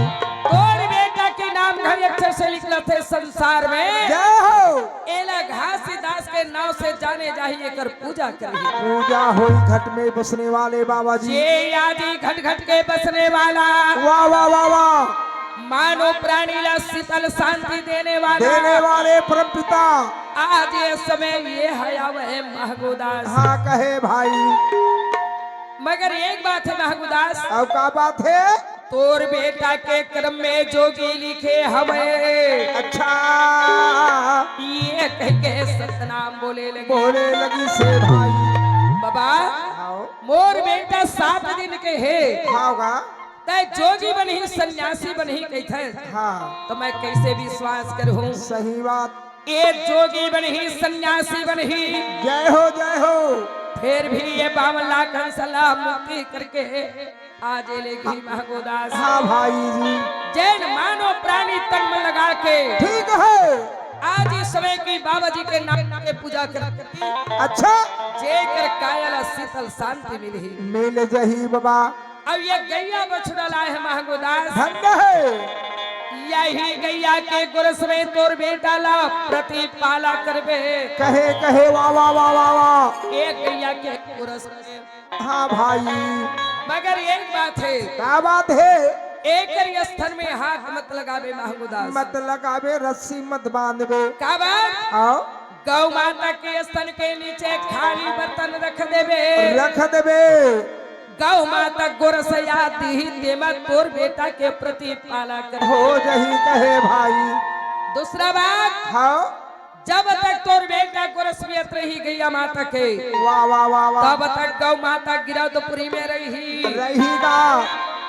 तोर बेटा के नाम घ अक्षर से निकलत हे संसार में। जय हो। एला घासीदास के नाव से जाने जाही, एकर पूजा करही। पूजा होई घट में बसने वाले बाबा जी। जे आदि घट घट के बसने वाला। वाह, वाह, वाह, वाह। मानव प्राणी ला शीतल शांति देने वाला। देने वाले परम पिता। आज ये समय ये है आवे महंगोदास। हाँ, कहे भाई। मगर एक बात है महंगोदास। अब का बात है? तोर बेटा के क्रम में जोगी लिखे हवे। अच्छा। ये कह के सतनाम बोले लगी। बोले लगी से भाई। बाबा, हाँ। मोर बेटा सात दिन के हे। हाँ गा। तै जोगी बनही, सन्यासी बनही कहिथे। हाँ। तो मैं कैसे विश्वास करहूँ? सही बात। ये जोगी बनही, सन्यासी बनही। जय हो, जय हो। फिर भी ये बावन लाख हंस ला मुक्ति करके आज ये लेगी महंगोदास। हाँ भाई जी। जेन मानव प्राणी तन मन लगा के। ठीक है। आज इस समय की बाबा जी के नाम के पूजा करती। अच्छा। जेकर काया ला शीतल शांति मिलही। मिल जही बाबा। अब ये गैया बछड़ा लाए हे महंगोदास। धन्य हे। यही गैया के गोरस में तोर बेटा ला प्रतिपाला करबे। कहे, कहे, वाह, वाह, वाह, वाह, वाह। एक गैया के गोरस में। हाँ भाई। मगर एक बात हे। का बात हे? एकर स्तन में हाथ मत लगाबे महंगू दास। मत लगाबे, रस्सी मत बांधबे। का बात? आओ। गौ माता के स्तन के नीचे खाली बर्तन रख देबे। रख देबे। गौ माता गोरस याद दिही, तेमा तोर बेटा के प्रति पाला कर। हो जही कहे भाई। दूसरा बात, हाँ। जब तक तोर बेटा गोरस पियत रही गैया माता के, वाह, वाह, वाह, वाह। तब तक गौ माता गिरौदपुरी में रही। रहीगा।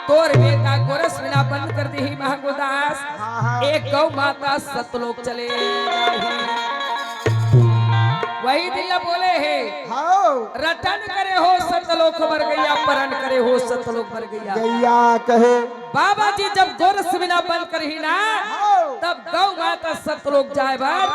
तोर बेटा गोरस पीना बंद कर दिही महंगू दास। हाँ, हाँ। एक गौ माता सतलोक चले जाही। वही दिन ला बोले हे, हाँ। रटन करे हो सतलोक बर गैया, परन करे हो सतलोक बर गैया। गैया कहे। बाबा जी जब गोरस पीना बंद करही ना, हाँ। तब गौ माता सतलोक जाए बर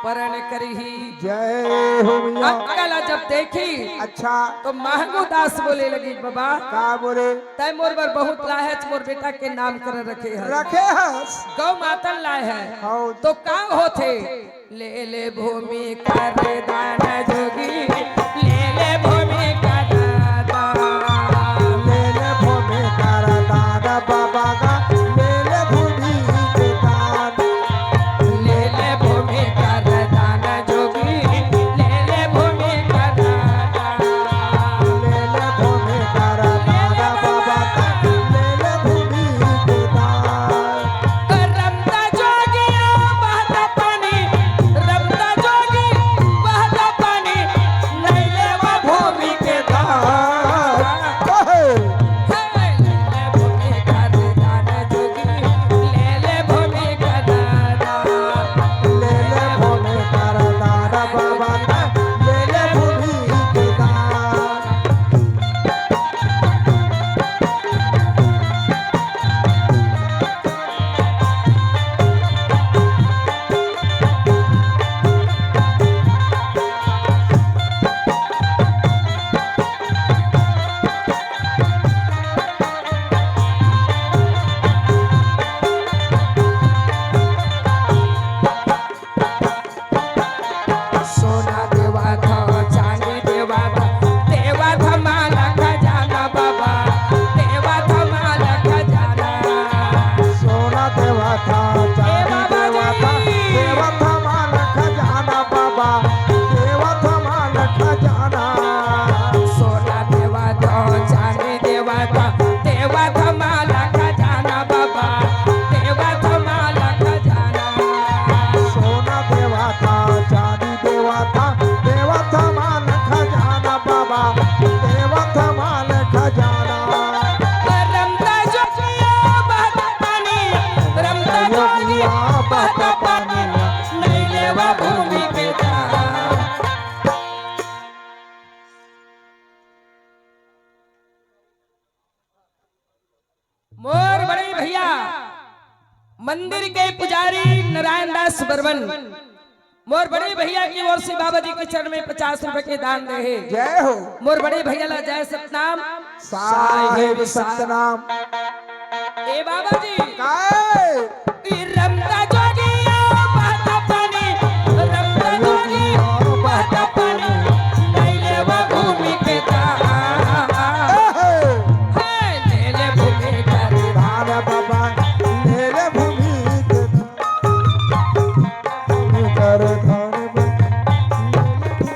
परन करही। जय हो मैया। अक्का ला जब देखी, अच्छा। तो महंगू दास बोले लगी, बाबा, का बोले? तै मोर बर बहुत लाय हस, मोर बेटा के नामकरण रखे हस। रखे हस। गौ माता लाय हस। हाँ। तो का होथे? ले ले भूमि कर दान जोगी, ले ले भूमि कर दान। ले ले भूमि कर दान बाबा गा, ले ले भूमि के दान। ले ले भूमि कर दान जोगी, ले ले भूमि कर दान। ले ले भूमि कर दान बाबा गा, ले ले भूमि के दान। रमता जोगी बहता पानी, रमता जोगी बहता पानी, नहीं लेवा भूमि के दान। कहे। हे, ले ले भूमि का दान जोगी, ले ले भूमि का दान। ले ले भूमि का दान बाबा, ले ले भूमि के दान। सोना देवा था, चांदी देवा था, देवा था माल खजाना बाबा, देवा था माल खजाना। सोना देवा था, चांदी देवा था, देवा था माल खजाना बाबा, देवा था माल खजाना। सोना देवा था, चांदी देवा था, देवा था माल खजाना बाबा, देवा था माल खजाना। सोना देवा था, चांदी देवा था, देवा था माल खजाना बाबा, देवा था माल खजाना। रमता जोगिया बहता पानी, रमता जोगिया बहता पानी, नहीं लेवा भूमि के दान। मोर बड़े भैया मंदिर के पुजारी नारायण दास बर्मन, मोर बड़े भैया की ओर से बाबा जी के चरण में पचास रुपए के दान दे हे। जय हो। मोर बड़े भैया ला जय सतनाम। साहेब सतनाम। ए बाबा जी। काय? ई रमता जोगिया बहता पानी, रमता जोगिया बहता पानी, नहीं लेवा भूमि के दान। हे, ले ले भूमि कर दान बाबा, ले ले भूमि के दान। भूमि कर दान बाबा,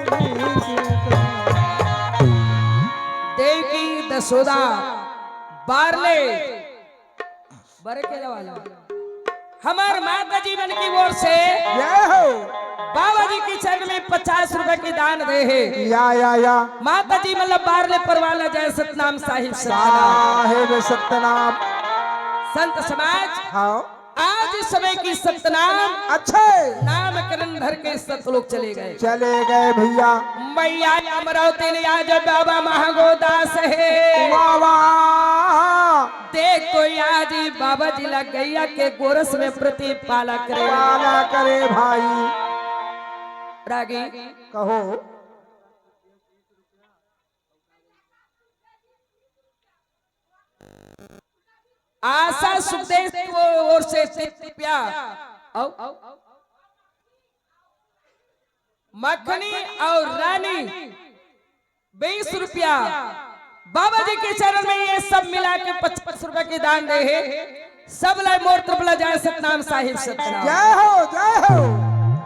ले ले भूमि के दान। देवकी दसोदा बारले बरे के वाला। हमार माता जी मन की ओर से जय हो। बाबा जी के चरण में पचास रुपए के दान दे हे। या, या, या। माता जी मतलब बारले परवाला जय सतनाम साहिब सतनाम। साहेब सतनाम। संत समाज, हाँ। आज समय की सतनाम अच्छे। नामकरण धर के सतलोक चले गए। चले गए भैया। मैया अमरावती ने आज बाबा महंगो दास हे। वाह, वाह। देख तो आज ही बाबा जी ला गैया के गोरस में प्रति पाला करे। पाला करे भाई। रागी। कहो। आशा सुखदेव की ओर से तीस रुपया। आओ। मखनी और रानी बीस रुपया, बाबा जी के चरण में ये सब मिला के पचास रुपए के दान दे हे। सब ला मोर तरफ ला जय सतनाम साहिब सतनाम। जय हो, जय हो।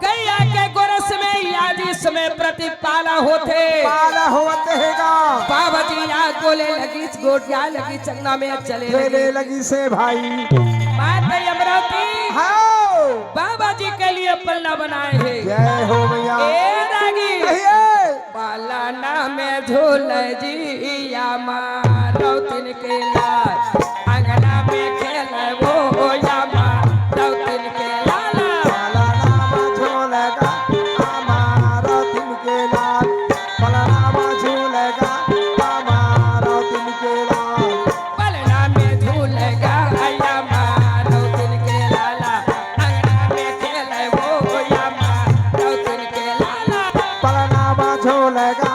गैया के गोरस में याजी समय प्रतिपाला होथे। पाला होवत हे गा। बाबा जी या गोले लगी, गोटिया लगी, चंगना में चले खेले लगी। लगी से भाई। माता अमरावती। हाँ। बाबा जी के लिए पलना बनाए हे। जय हो भैया। ए रागी। कहिए। पलना में झूल जी अमरावतिन के लाल, अंगना में खेले वो अमरावतिन के लाला। पलना में झूल गा अमरावतिन के लाल, पलना में झूल गा अमरावतिन के लाल। पलना में झूल गा अमरावतिन के लाला, अंगना में खेले वो अमरावतिन के लाला। पलना में झूल गा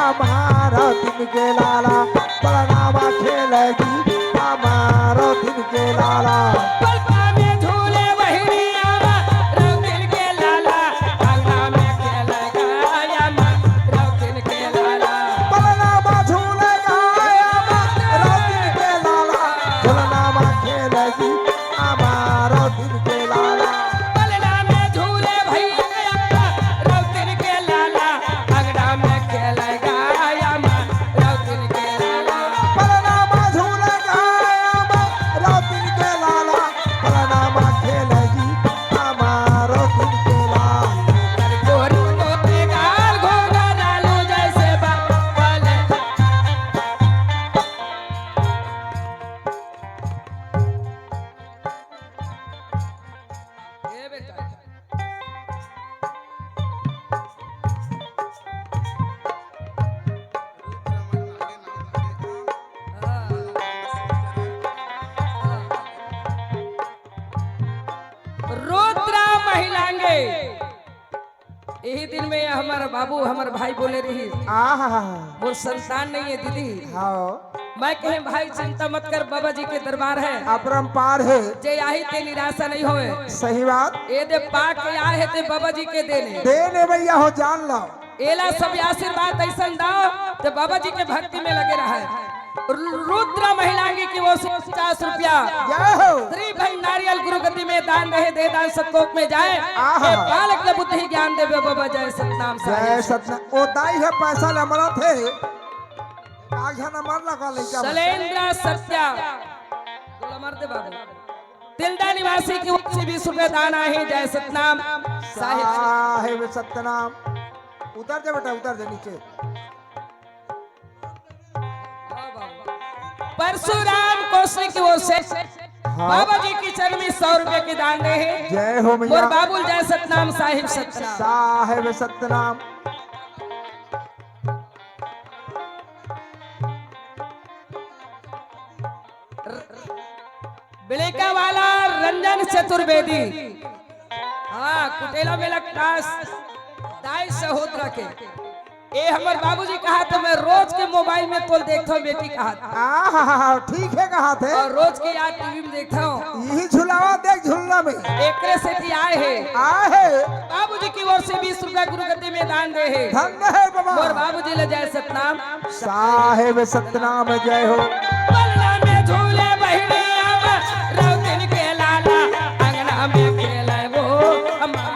अमरावतिन के लाला, पलना में खेले जी अमरावतिन के लाला। पलना में झूले बहिनी अमरावतिन के लाला, अंगना में खेले गा अमरावतिन के लाला। पलना में झूल गा अमरावतिन के लाला, पलना में खेले जी अमरावतिन के लाला। पलना में झूले भैया अमरावतिन के लाला, अंगना में खेले गा अमरावतिन के लाला। पलना में झूल गा अमरावतिन के लाला, पलना में खेले जी अमरावतिन के लाला। गोरी गोरी गाल घोंघरालू जैसे बाबा बोले। ए बेटा। रुद्रा महिलांगे। यही दिन में हमर बाबू, हमर भाई बोले रही, आहा। मोर संतान नहीं है दीदी। हाँ। मैं कहे, भाई, चिंता मत कर, बाबा जी के दरबार है। अपरंपार है। जे आही ते निराशा नहीं होवे। सही बात। ए दे पाके आए हे ते बाबा जी के देने। देने भैया हो, जान लो। एला सब आशीर्वाद ऐसन दाओ, ते बाबा जी के भक्ति में लगे रहे। रु-, रुद्रा महिलांगी की ओर से पचास रुपया। जय हो। श्री भाई नारियल गुरु गद्दी में दान रहे, दे दान सतलोक में जाए। आहा। ए बालक ल बुद्धि ज्ञान देवे बाबा, जय सतनाम जय साहिब। सतना। ओ दाई है, पैसा ले मरत है। कागजा नंबर लगा ले क्या? शैलेंद्र सत्या। बोला मर दे बाबू। तिल्दा निवासी की ओर से बीस रुपए दान आहे, जय सतनाम साहिब। साहिब सतनाम। उतर जा बेटा, उतर जा नीचे। परशुराम कौशल की ओर से हाँ। बाबा जी की चरण में सौ रुपए के दान दे हे। जय हो मैया। मोर बाबू ल जय सतनाम साहिब सतनाम। साहिब सतनाम। बिड़ेका वाला रंजन चतुर्वेदी। हाँ, कुटेला मेला खास दाई सहोदरा के। ए हमर बाबूजी कहा तो मैं रोज के मोबाइल में तोल देखता हूँ बेटी कहा। आहा, ठीक है कहा थे। और रोज के यार टीवी में देखता हूँ। यही झुलावा देख झुलना में। एकरे सेती आए हे। आए हे। बाबूजी की ओर से बीस रुपया गुरु गद्दी में दान दे हे। धन्य है बाबा। मोर बाबूजी ले जय सतनाम। साहेब सतनाम जय हो। पलना में झूले बहिनी अमरावतिन के लाला, अंगना में खेले वो अम्मा।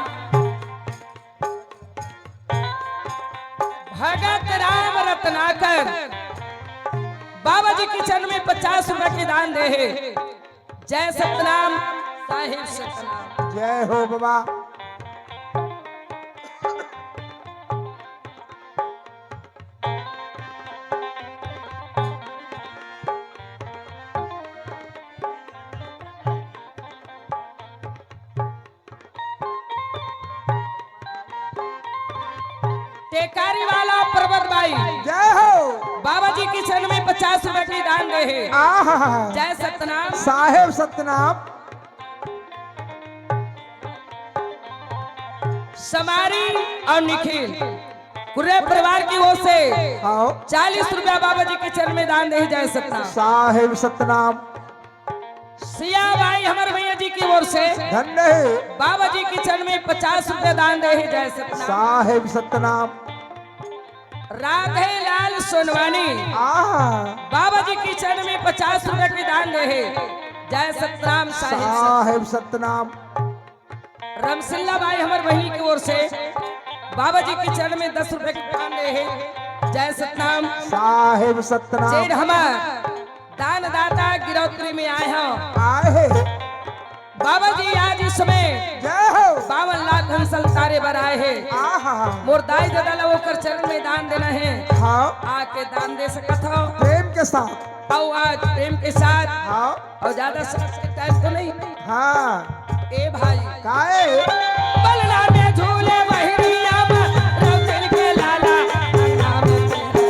भगत राम रत्नाकर बाबा जी के चरण में पचास रुपया के दान दे हे। जय सतनाम, साहिब सतनाम। जय हो बाबा। टेकारी वाला पर्वत भाई। जय हो। बाबा जी के चरण में पचास रुपया के दान दे हे। आहा। जय सतनाम। साहेब सतनाम। समारी और निखिल कुर्रे परिवार की ओर से आओ। चालीस रुपया बाबा जी के चरण में दान दे हे। जय सतनाम। साहेब सतनाम। सिया भाई हमर भैया जी की ओर से धन्य है। बाबा जी के चरण में पचास रुपया दान दे हे। जय सतनाम। साहेब सतनाम। राधे लाल सोनवानी। आहा। के चरण में पचास रुपया के दान दे हे। जय सतनाम साहिब। साहेब सतनाम। रमसिल्ला बाई हमर बहिनी के ओर से बाबा जी के चरण में दस रुपया के दान दे हे। जय सतनाम। साहेब सतनाम। जेन हमर दानदाता गिरौत्री में आए हव। आए हे। बाबा जी आज इस समय जय हो। बावन लाख हंसल तारे बर आए हे। आहा। मोर दाई ददा ला ओकर चरण में दान देना हे। हाँ। आके दान दे सकत हव। प्रेम के साथ। अउ आज प्रेम के साथ। हाँ। अउ ज्यादा समय के टाइम तो नहीं। हाँ। ए भाई। काहे? पलना में झूले बहिनिया में रौतन के लाला, अंगना में झूले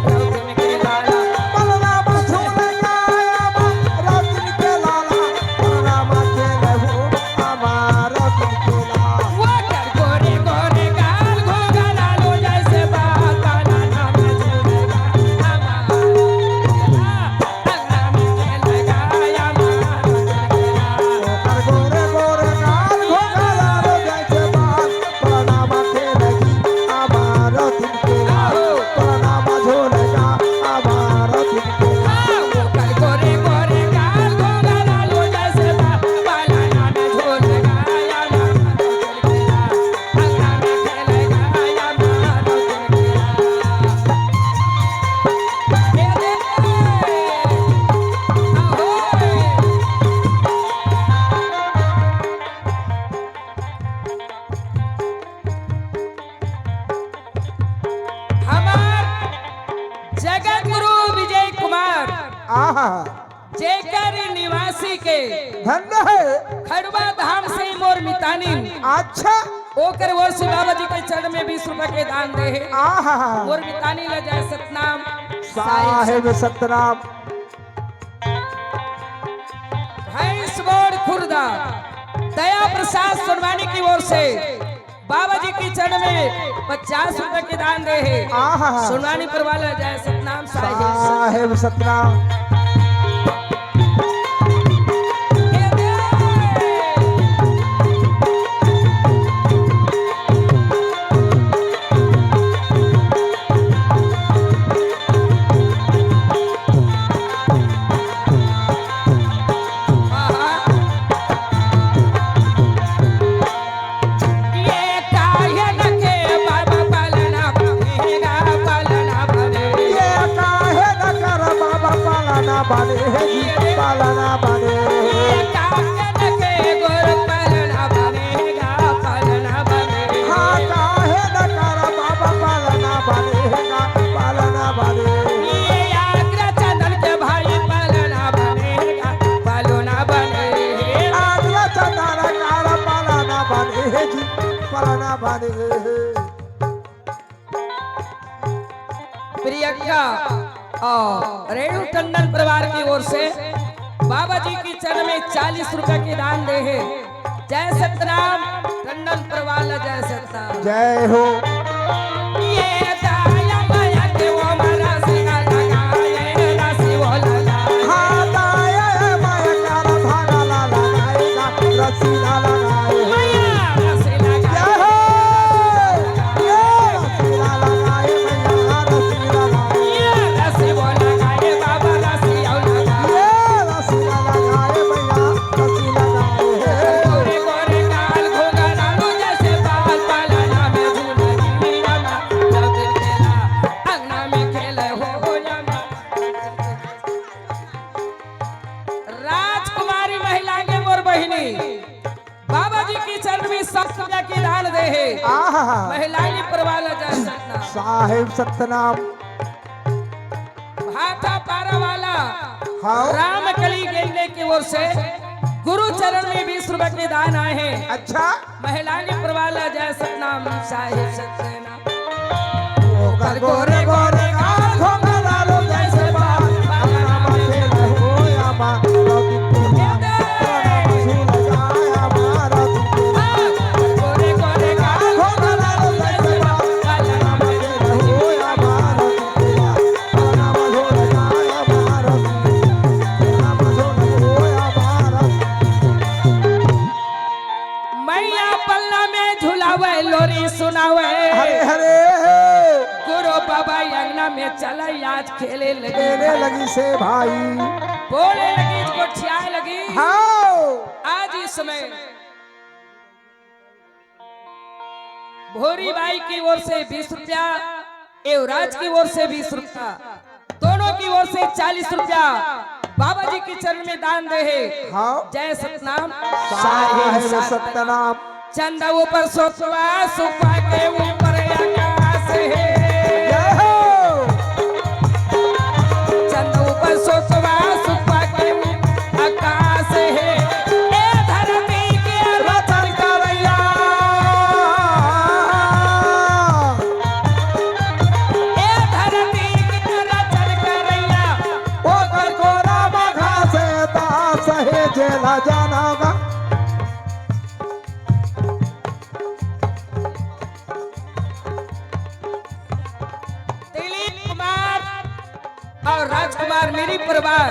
रौतन के लाला। पलना में झूले काया में रौतन के लाला, पलना में खेले हो हमार रौतन के लाला। वो कर गोरे गोरे गाल घोघा लालो जैसे बाल, पलना में झूले हमार। हमार जगत गुरु विजय कुमार, आहा। जेकर निवासी के धन्य हे। खड़ुआ धाम से मोर मितानिन। अच्छा। ओकर ओर से बाबा जी के चरण में बीस रुपया के दान दे हे। आहा। मोर मितानी ला जय सतनाम। साहेब सतनाम। भैंसगोड़ खुर्दा दया प्रसाद सोनवानी की ओर से बाबा जी के चरण में पचास रुपया के दान दे हे। आहा। सोनवानी पर वाला जय सतनाम साहेब। साहेब सतनाम। प्रियंका और रेणु टंडन परिवार की ओर से बाबा जी के चरण में चालीस रुपया के दान दे हे। जय सतनाम। टंडन परिवार ला जय सतनाम। जय हो। राजकुमारी महिला के मोर बहिनी बाबा जी के चरण में सौ रुपया के दान दे हे। आहा। महिलानी परवाला जय सतनाम। साहेब सतनाम। भाटा पारा वाला हाँ। रामकली गेंडे की ओर से गुरु चरण में बीस रुपया के दान आए हे। अच्छा। महिलानी परवाला जय सतनाम साहेब सतनाम। ओकर गोरे गोरे गाल घोंघा लालो जैसे बाल, अंगना में खेले हो आमा, रौदी के लाल, अंगना में झूल जाए आमा, रौदी के लाल। ओकर गोरे गोरे गाल घोंघा लालो जैसे बाल, अंगना में खेले हो आमा, रौदी के लाल, अंगना में झूल जाए आमा, रौदी के लाल, अंगना में झूल हो आमा, रौदी के लाल। मैया पलना में झुलावे, लोरी सुनावे। हरे हरे। गुरु बाबा अंगना ले लगी, ले लगी से भाई। बोले लगी, गोठियाए लगी। हाँ। आज इस समय भोरी बाई की ओर से बीस रुपया, एवराज की ओर से बीस रुपया, दोनों की ओर से चालीस रुपया बाबा जी के चरण में दान दे हे। हाँ। जय सतनाम साहिब साहिब सतनाम। सतनाम। चंदा ऊपर सोतवा, सुपा के ऊपर आकाश हे। जय हो। चंदा ऊपर सोतवा, सुपा के ऊपर आकाश हे। ए धरती के रचन करैया। ए धरती के रचन करैया। ओकर कोरा मघा से दास हे जेला जानोगा। दिलीप कुमार और राजकुमार मेरी परिवार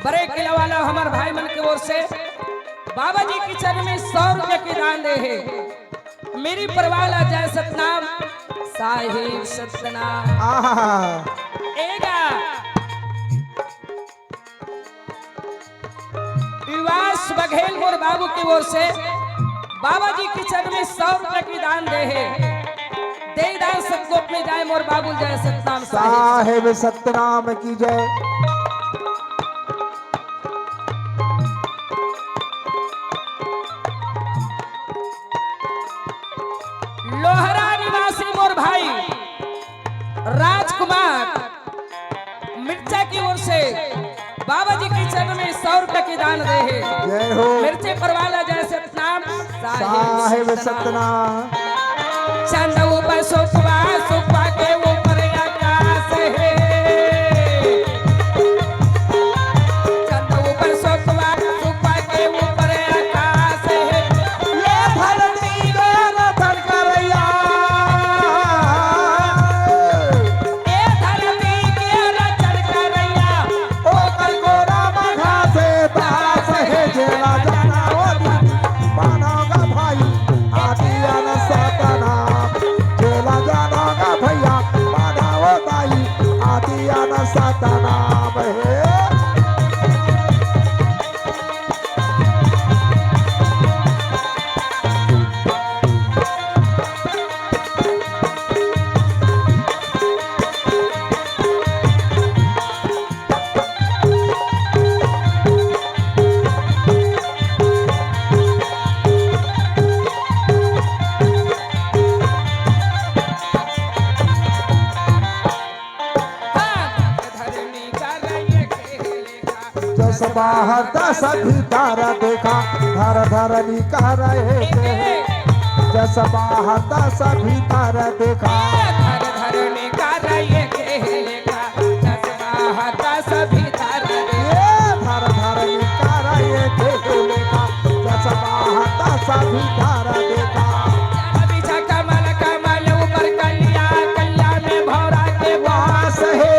बड़े किला वाला हमार भाई मन के ओर से बाबा जी के चरण में सौ रुपया के दान दे हे। मेरी परिवार ला जय सतनाम साहिब सतनाम। आहा। एगा विवास बघेल मोर बाबू की ओर से बाबा जी के चरण में सौ रुपया की दान दे हे। दे दान सतलोक में जाए मोर बाबू जय सतनाम साहिब। साहिब सतनाम की जय। लोहरा निवासी मोर भाई राजकुमार मिर्चा की ओर से बाबा जी के चरण में सौ रुपया की दान दे हे। जय हो। मिर्चे परवाला जय सतनाम साहिब साहिब सतनाम। सतनाम। चंद ऊपर सुपवा, सुपवा के ऊपर आकाश हे। चंद ऊपर सुपवा, सुपवा के ऊपर आकाश हे। ये धरती के रचन करैया। ए धरती के रचन करैया, ओकर कोरा मघा से दास हे जेला जानोगा भाई, आदियन सतनाम। जेला जानोगा भैया, मानव दाई, आदियन सतनाम हे। जस बाहर दस भीतर देखा, धर धरनी कह रहे थे। जस बाहर दस भीतर देखा। धर धरनी कह रहे थे। जस बाहर दस भीतर देखा। ये धर धरनी कह रहे थे देखा। जस बाहर दस भीतर देखा। चल बिछा कमल, कमल ऊपर कलिया, कलिया में भौरा के वास हे।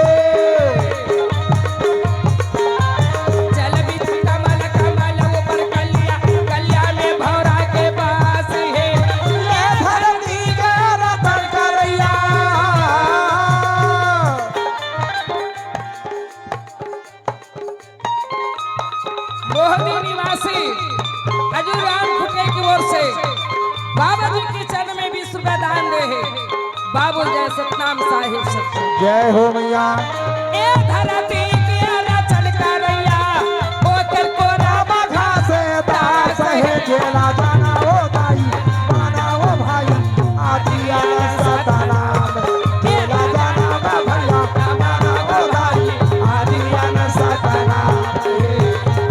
चल बिछा कमल, कमल ऊपर कलिया, कलिया में भौरा के वास हे। ये धरती के रचन करैया। मोहनी निवासी अजूराम खुटे की ओर से बाबा जी के चरण में बीस रुपया दान दे हे। बाबू जय सतनाम साहिब सतनाम। जय हो मैया। ए धरती के रचन करैया, ओकर कोरा मघा से दास हे जेला जानोगा भाई, मानव भाई, आदियन सतनाम। जेला जानोगा भैया, मानव दाई, आदियन सतनाम हे,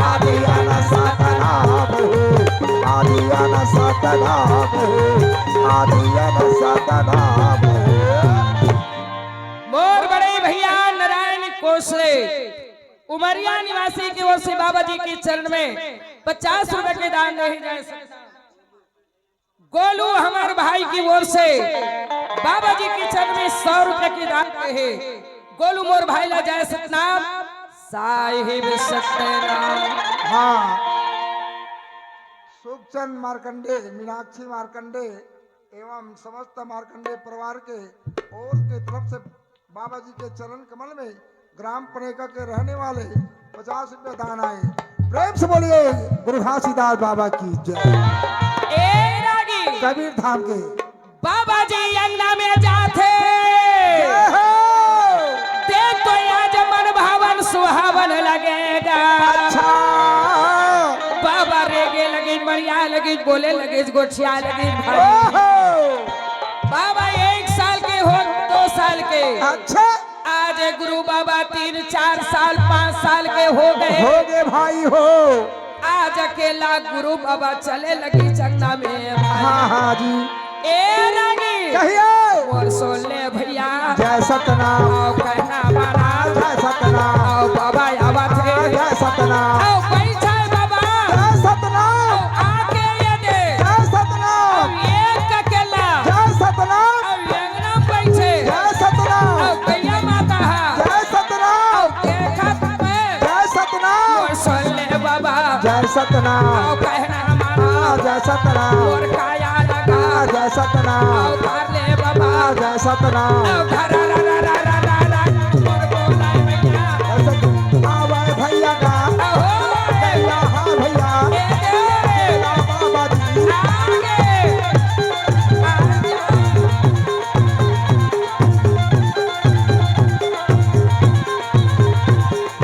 आदियन सतनाम हे, आदियन सतनाम हे, आदियन सतनाम हे। मोर बड़े भैया नारायण कोसले उमरिया निवासी की ओर से बाबा जी के चरण में पचास रुपए के दान दे हे। गोलू हमार भाई की ओर से बाबा जी के चरण में सौ रुपए की दान दे हे। गोलू मोर भाई ला जय सतनाम साहिब सतनाम। हाँ, सुखचंद मार्कंडे, मीनाक्षी मार्कंडे एवं समस्त मार्कंडे परिवार के ओर के तरफ से बाबा जी के चरण कमल में ग्राम पनेका के रहने वाले, पचास रुपया दान आए। प्रेम से बोलिए गुरु घासीदास बाबा की जय। ए रागी। कबीर धाम के। बाबा जी अंगना में जाथे। जय हो। देख तो आज मन भावन सुहावन लगेगा। अच्छा। बाबा रेगे लगे, मरिया लगे, बोले लगे, गोठिया लगे भाई। ओहो। बाबा एक साल के हो, दो साल के। अच्छा। आज गुरु बाबा तीन, चार साल, पाँच साल के हो गए। हो गए भाई हो। आज अकेला गुरु बाबा चले लगी चंदा में भाई। हाँ, हाँ जी। ए रागी। कहिए। मोर सोले भैया। जय सतनाम। आओ कहना माना। जय सतनाम। आओ बाबा आवत हे। जय सतनाम। आओ बैठा बाबा। जय सतनाम। आओ आके ये दे। जय सतनाम। आओ एक अकेला। जय सतनाम। आओ अंगना बैठे। जय सतनाम। आओ गैया माता हा। जय सतनाम। आओ देखत में। जय सतनाम। मोर सोले बाबा। जय सतनाम। आओ कहना माना। जय सतनाम। मोर काया लगा। जय सतनाम। आओ उतार ले बाबा। जय सतनाम। आओ घरा रा रा रा रा रा रा। मोर बोला भैया। जय सतनाम। आवे भैया का। आओ। भैया, हाँ भैया। ए, ए। बाबा जी। आगे। आगे।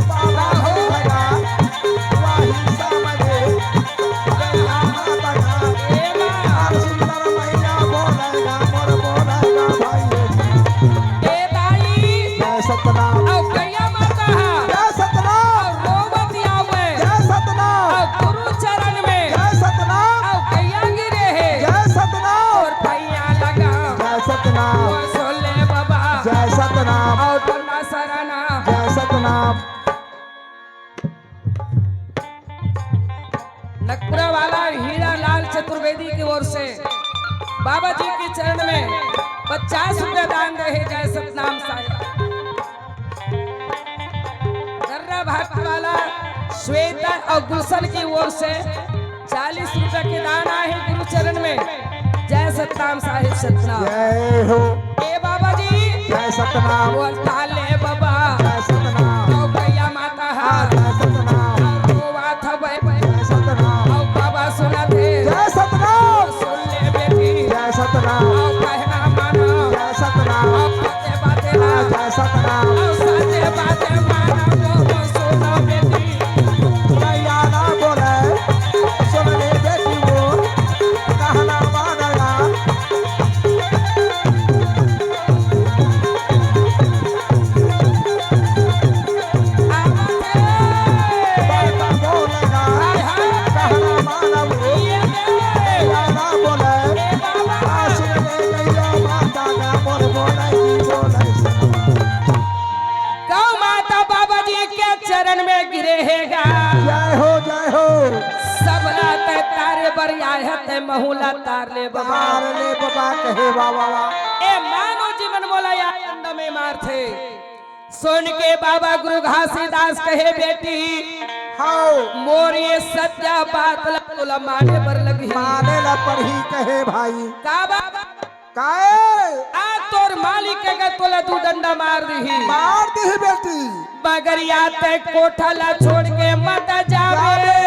बाबा हो भैया, वही सामने, गैया माता का, ए बा। और सुंदर मैया बोलेगा, मोर बोलेगा भाई। ए दाई। जय सतनाम। और गैया माता हा। जय सतनाम। और रोवत आवे। जय सतनाम। और गुरु चरण में। जय सतनाम। और गैया गिरे हे। जय सतनाम। और भैया लगा। जय सतनाम। और सोले बाबा। जय सतनाम। और बंदा सरना। जय सतनाम। नगपुरा वाला हीरा लाल चतुर्वेदी की ओर से बाबा जी के चरण में पचास रुपया दान दे हे। जय सतनाम साहिब। दर्रा भाट वाला श्वेता और गुलशन की ओर से चालीस रुपया के दान आहे गुरु चरण में। जय सतनाम साहिब सतनाम। जय हो। ए बाबा जी। जय सतनाम। बोल ताले बाबा। जय सतनाम। तो भैया माता हा। जय सतनाम। तो बात हवे। जय सतनाम। आओ बाबा सुना दे। जय सतनाम। सुन ले बेटी। जय सतनाम। आओ कहना माना। जय सतनाम। आओ बाते बाते ना। जय सतनाम। आओ साथे बाते माना। तो सुना बेटी। जय यारा बोले, सुन ले बेटी वो, कहना मानना। बाबा बोलेगा, कहना मानना वो, यारा बोले, आ सुन ले गैया माता का मोर बोले, बोले। गौ माता बाबा जी के चरण में गिरे हे गा। जय हो, जय हो। सबला तैं तारे बर आय हे, तैं महू ला तार ले बाबा। तार ले बाबा कहे बाबा। ए मानो जीवन मोला या अंड में मारथे। सुन के बाबा गुरु घासीदास कहे, बेटी, हाओ। मोर ये सत्या बात ला तोला माने बर लगही। माने ला पड़ही कहे भाई। का बाबा? काहे? आज तोर मालिक के तोला दू डंडा मार दिही। मार दिही बेटी। मगर या तैं कोठा ला छोड़ के मत जाबे। जाबे।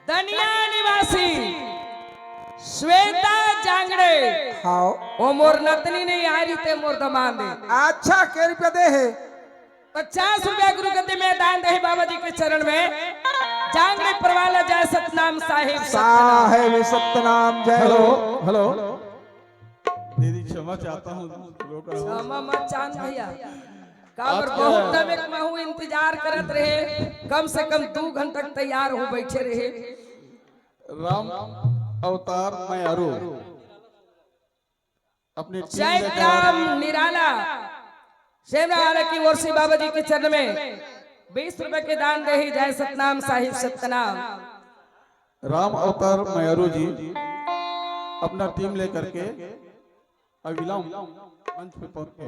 दनिया निवासी श्वेता जांगड़े। हाओ। ओ मोर नतनी नहीं आ रही ते मोर दमांद हे। अच्छा, के रुपया दे हे? पचास रुपया गुरु गद्दी में दान दे हे बाबा जी के चरण में। जांगड़े परवाला जय सतनाम साहिब सतनाम। साहेब सतनाम जय हेलो, हो। हेलो। दीदी, क्षमा चाहता हूँ, रोक रहा हूँ। क्षमा मत चाहन भैया। काबर आप बहुत क्या दम एक महू इंतजार करत रहे, कम से कम दू घंटा तैयार हो बैठे रहे। राम अवतार मयारू अपनी टीम जय लेकर राम निराला, सेमरा वाला की ओर से बाबा जी के चरण में बीस रुपए के दान दे ही। जय सतनाम साहिब सतनाम। राम अवतार मयारू जी अपना टीम लेकर के अविलंब मंच पे पहुंचे।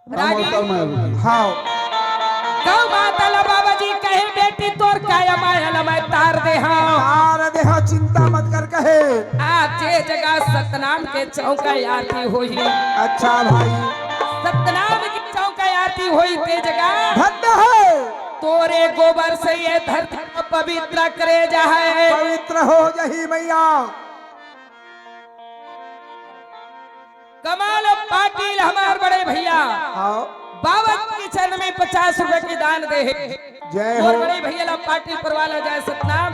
राम रागी। अवतार मयारू जी। हाँ। गौ माता ला बाबा जी कहे, बेटी तो तोर काया माया ल मैं तार दे हंव। तार दे हंव, चिंता मत कर कहे। आज जे जगह सतनाम के चौका आरती होही। अच्छा भाई। सतनाम के चौका आरती होही ते जगह। धन्य हे। तोरे गोबर से ये धरती को पवित्र करे जाहे। पवित्र हो जाही मैया। कमाल पाटिल हमार बड़े भैया। हाँ। बाबा के चरण में पचास रुपए के दान दे हे। जय हो। और बड़े भैया ला पाटिल परवार ला जय सतनाम।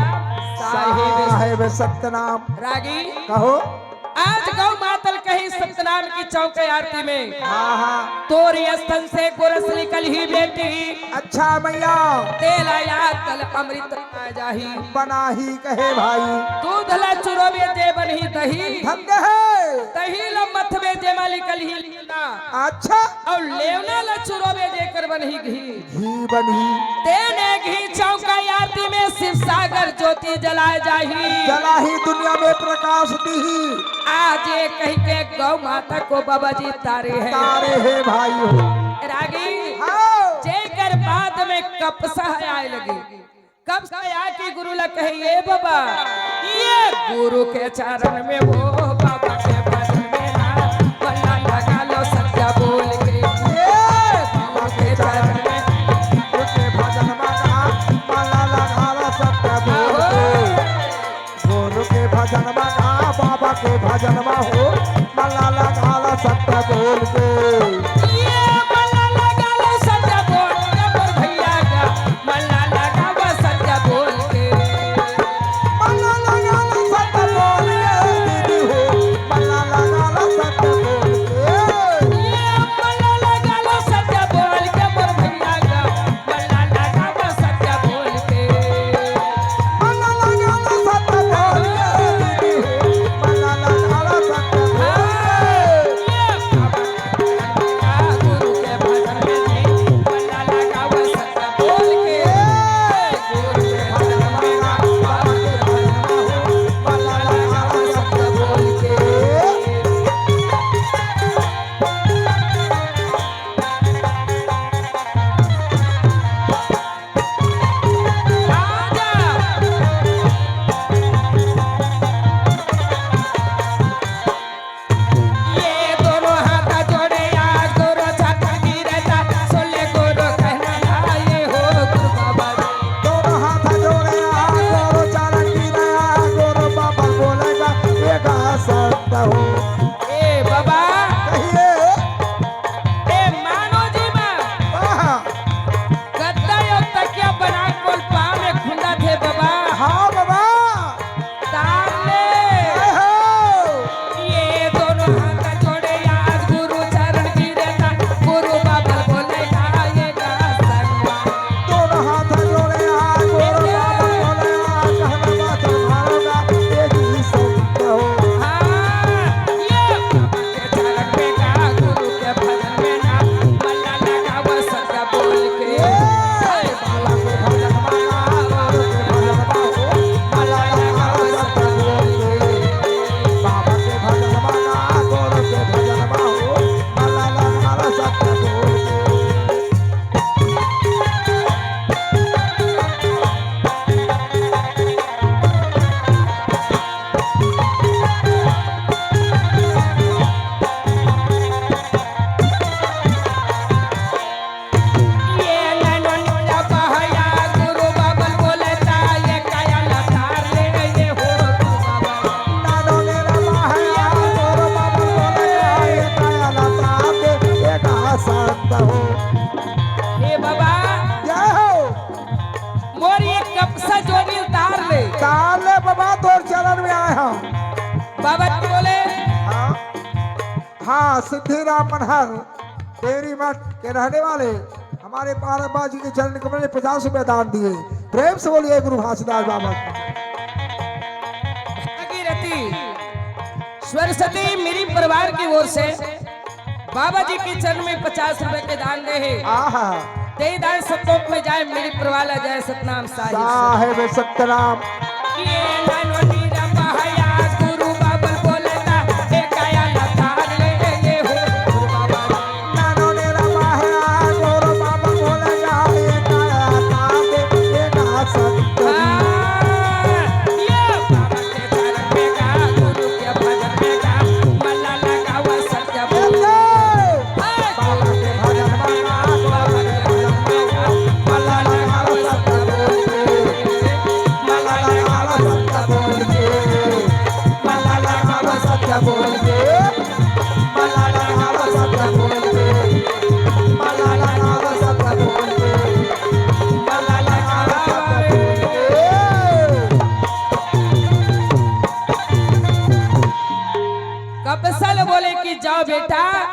साहेब। साहेब सतनाम। रागी। कहो। आज गौ माता ल कही सतनाम के चौका आरती में। हाँ, हाँ। तोरी स्तन से गोरस निकलही बेटी। अच्छा मैया। तेला याद कल अमृत बना जाही। बनाही कहे भाई। दूध ला चुरोबे जे बनही दही। धन्य हे। दही ला मथबे जेमा निकलही लेवना। अच्छा। अउ लेवना ला चुरोबे जेकर बनही घी। घी बनही। तेने घी चौका आरती में शिव सागर ज्योति जलाए जाही। जलाही दुनिया में प्रकाश दीही। आज ये कहि के गौ माता को बाबा जी तारे हे। तारे हे भाई हो। रागी। हाँ। जेकर बाद में कपसा आए लगे। कपसा आके गुरु ला कहे, "ए बाबा, ये गुरु के चरण में हो, बाबा के भजन में ना, मन ला लगा लो सत्य बोल के।" ए बाबा के चरण में, गुरु के भजन में ना, मन ला लगा लो सत्य बोल के। आहो। गुरु के भजन में गा, बाबा के भजन में हो, मन ला लगा ला सत्य बोल के। ये मन ला लगा ला सत्य बोल के, मोर भैया का मन ला लगा ला सत्य बोल के। मन ला लगा ला सत्य बोल के, दीदी हो, मन ला लगा ला सत्य बोल के। ये मन ला लगा ला सत्य बोल के, मोर भैया का मन ला लगा ला सत्य बोल के। ये दोनों हाथ जोड़े आज गुरु चरण गिरे ता, सुन ले गुरु कहना ये हो गुरु बाबा। दोनों हाथ जोड़े आज गुरु चरण गिरे, गुरु बाबा बोलेगा ये गा सत्य हो। ए बाबा। कहिए। ए मानो जी मा। हाँ। गद्दा अउ तकिया बना के मोर पाँव में खुंदा थे बाबा। हाँ बाबा। तार ले। जय हो। ये दोनों हाथ जोड़े आज गुरु चरण गिरे ता, गुरु बाबा बोले गा ये गा सनवा। दोनों हाथ जोड़े आज गुरु बाबा बोले गा, कहना बात मानो गा, ये जी संत हो। हाँ, ये हे बाबा, जय हो। मोर ये कपसा जोड़ी उतार ले। तार ले बाबा, तोर चरण में आए हम। बाबा जी बोले। हाँ, हाँ, सिद्धिराम मनहर, देवरी मठ के रहने वाले हमारे पारस बाबा जी के चरण कमल में पचास रुपए दान दिए। प्रेम से बोलिए गुरु घासीदास बाबा की। भागीरथी सरस्वती मेरी परिवार की ओर से बाबा जी के चरण में पचास रुपए के दान दे हे। आहा। दे दान सतोप में जाए, मेरी परवाला जाए सतनाम साहिब। साहेब सतनाम। ये नानो नीरा बहाया गुरु बाबल बोले ना, ए काया ना तार ले ये हो गुरु बाबा। नानो नीरा बहाया गुरु बाबल बोले ना, ए काया तार ले ये ना सत असल बोले कि जाओ बेटा,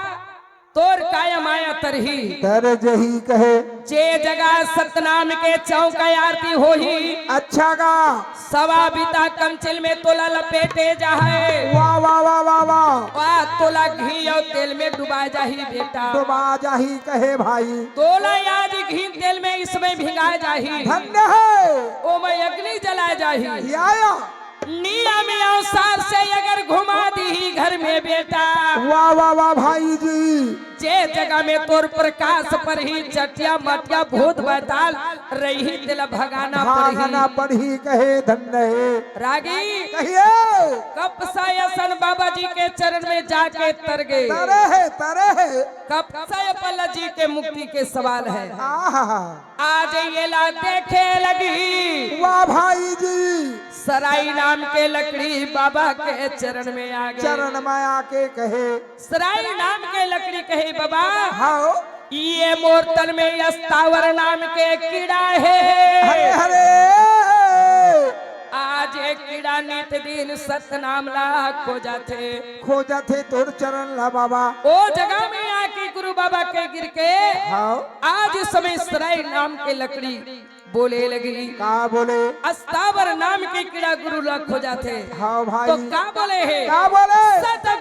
तोर काया माया तरही। तर जही कहे। जे जगह सतनाम के चौका आरती होही। अच्छा गा। सवा बीता कंचिल में तोला लपेटे जाहे। वाह, वाह, वाह, वाह, वाह। वाह, तोला घी अउ तेल में डुबा जाही बेटा। डुबा जाही कहे भाई। तोला आज घी तेल में इसमें भिंगा जाही। धन्य हे। ओमे अग्नि जला जाही। या, या। नियम अनुसार से अगर घुमा दीही घर में बेटा। वाह, वाह, वाह भाई जी। जे जगह में तोर प्रकाश परही, चटिया मटिया भूत बैताल रही, तेला भगाना परही। भगाना परही कहे धन्य हे। रागी कहिए। कपसा असन बाबा जी के चरण में जाके तर गे। तरे हे, तरे हे। कपसा पल्ला जी के मुक्ति के सवाल हे। आहा। आज एला देखे लगी। वाह भाई जी। सराई नाम के लकड़ी बाबा के चरण में आ गे। चरण में आके कहे। सराई नाम के लकड़ी कहे बाबा। हाँ। ये मोर तन में अस्तावर नाम के कीड़ा हे। हरे हरे। आज ये कीड़ा नित दिन सतनाम ला खोजथे। खोजथे तोर चरण ला बाबा। ओ जगह में आके गुरु बाबा के गिर के। हाँ। आज समय सराई नाम के लकड़ी बोले लगी। का बोले? अस्तावर नाम के कीड़ा गुरु ला खोजथे। हाँ भाई। तो का बोले हे? का बोले? सत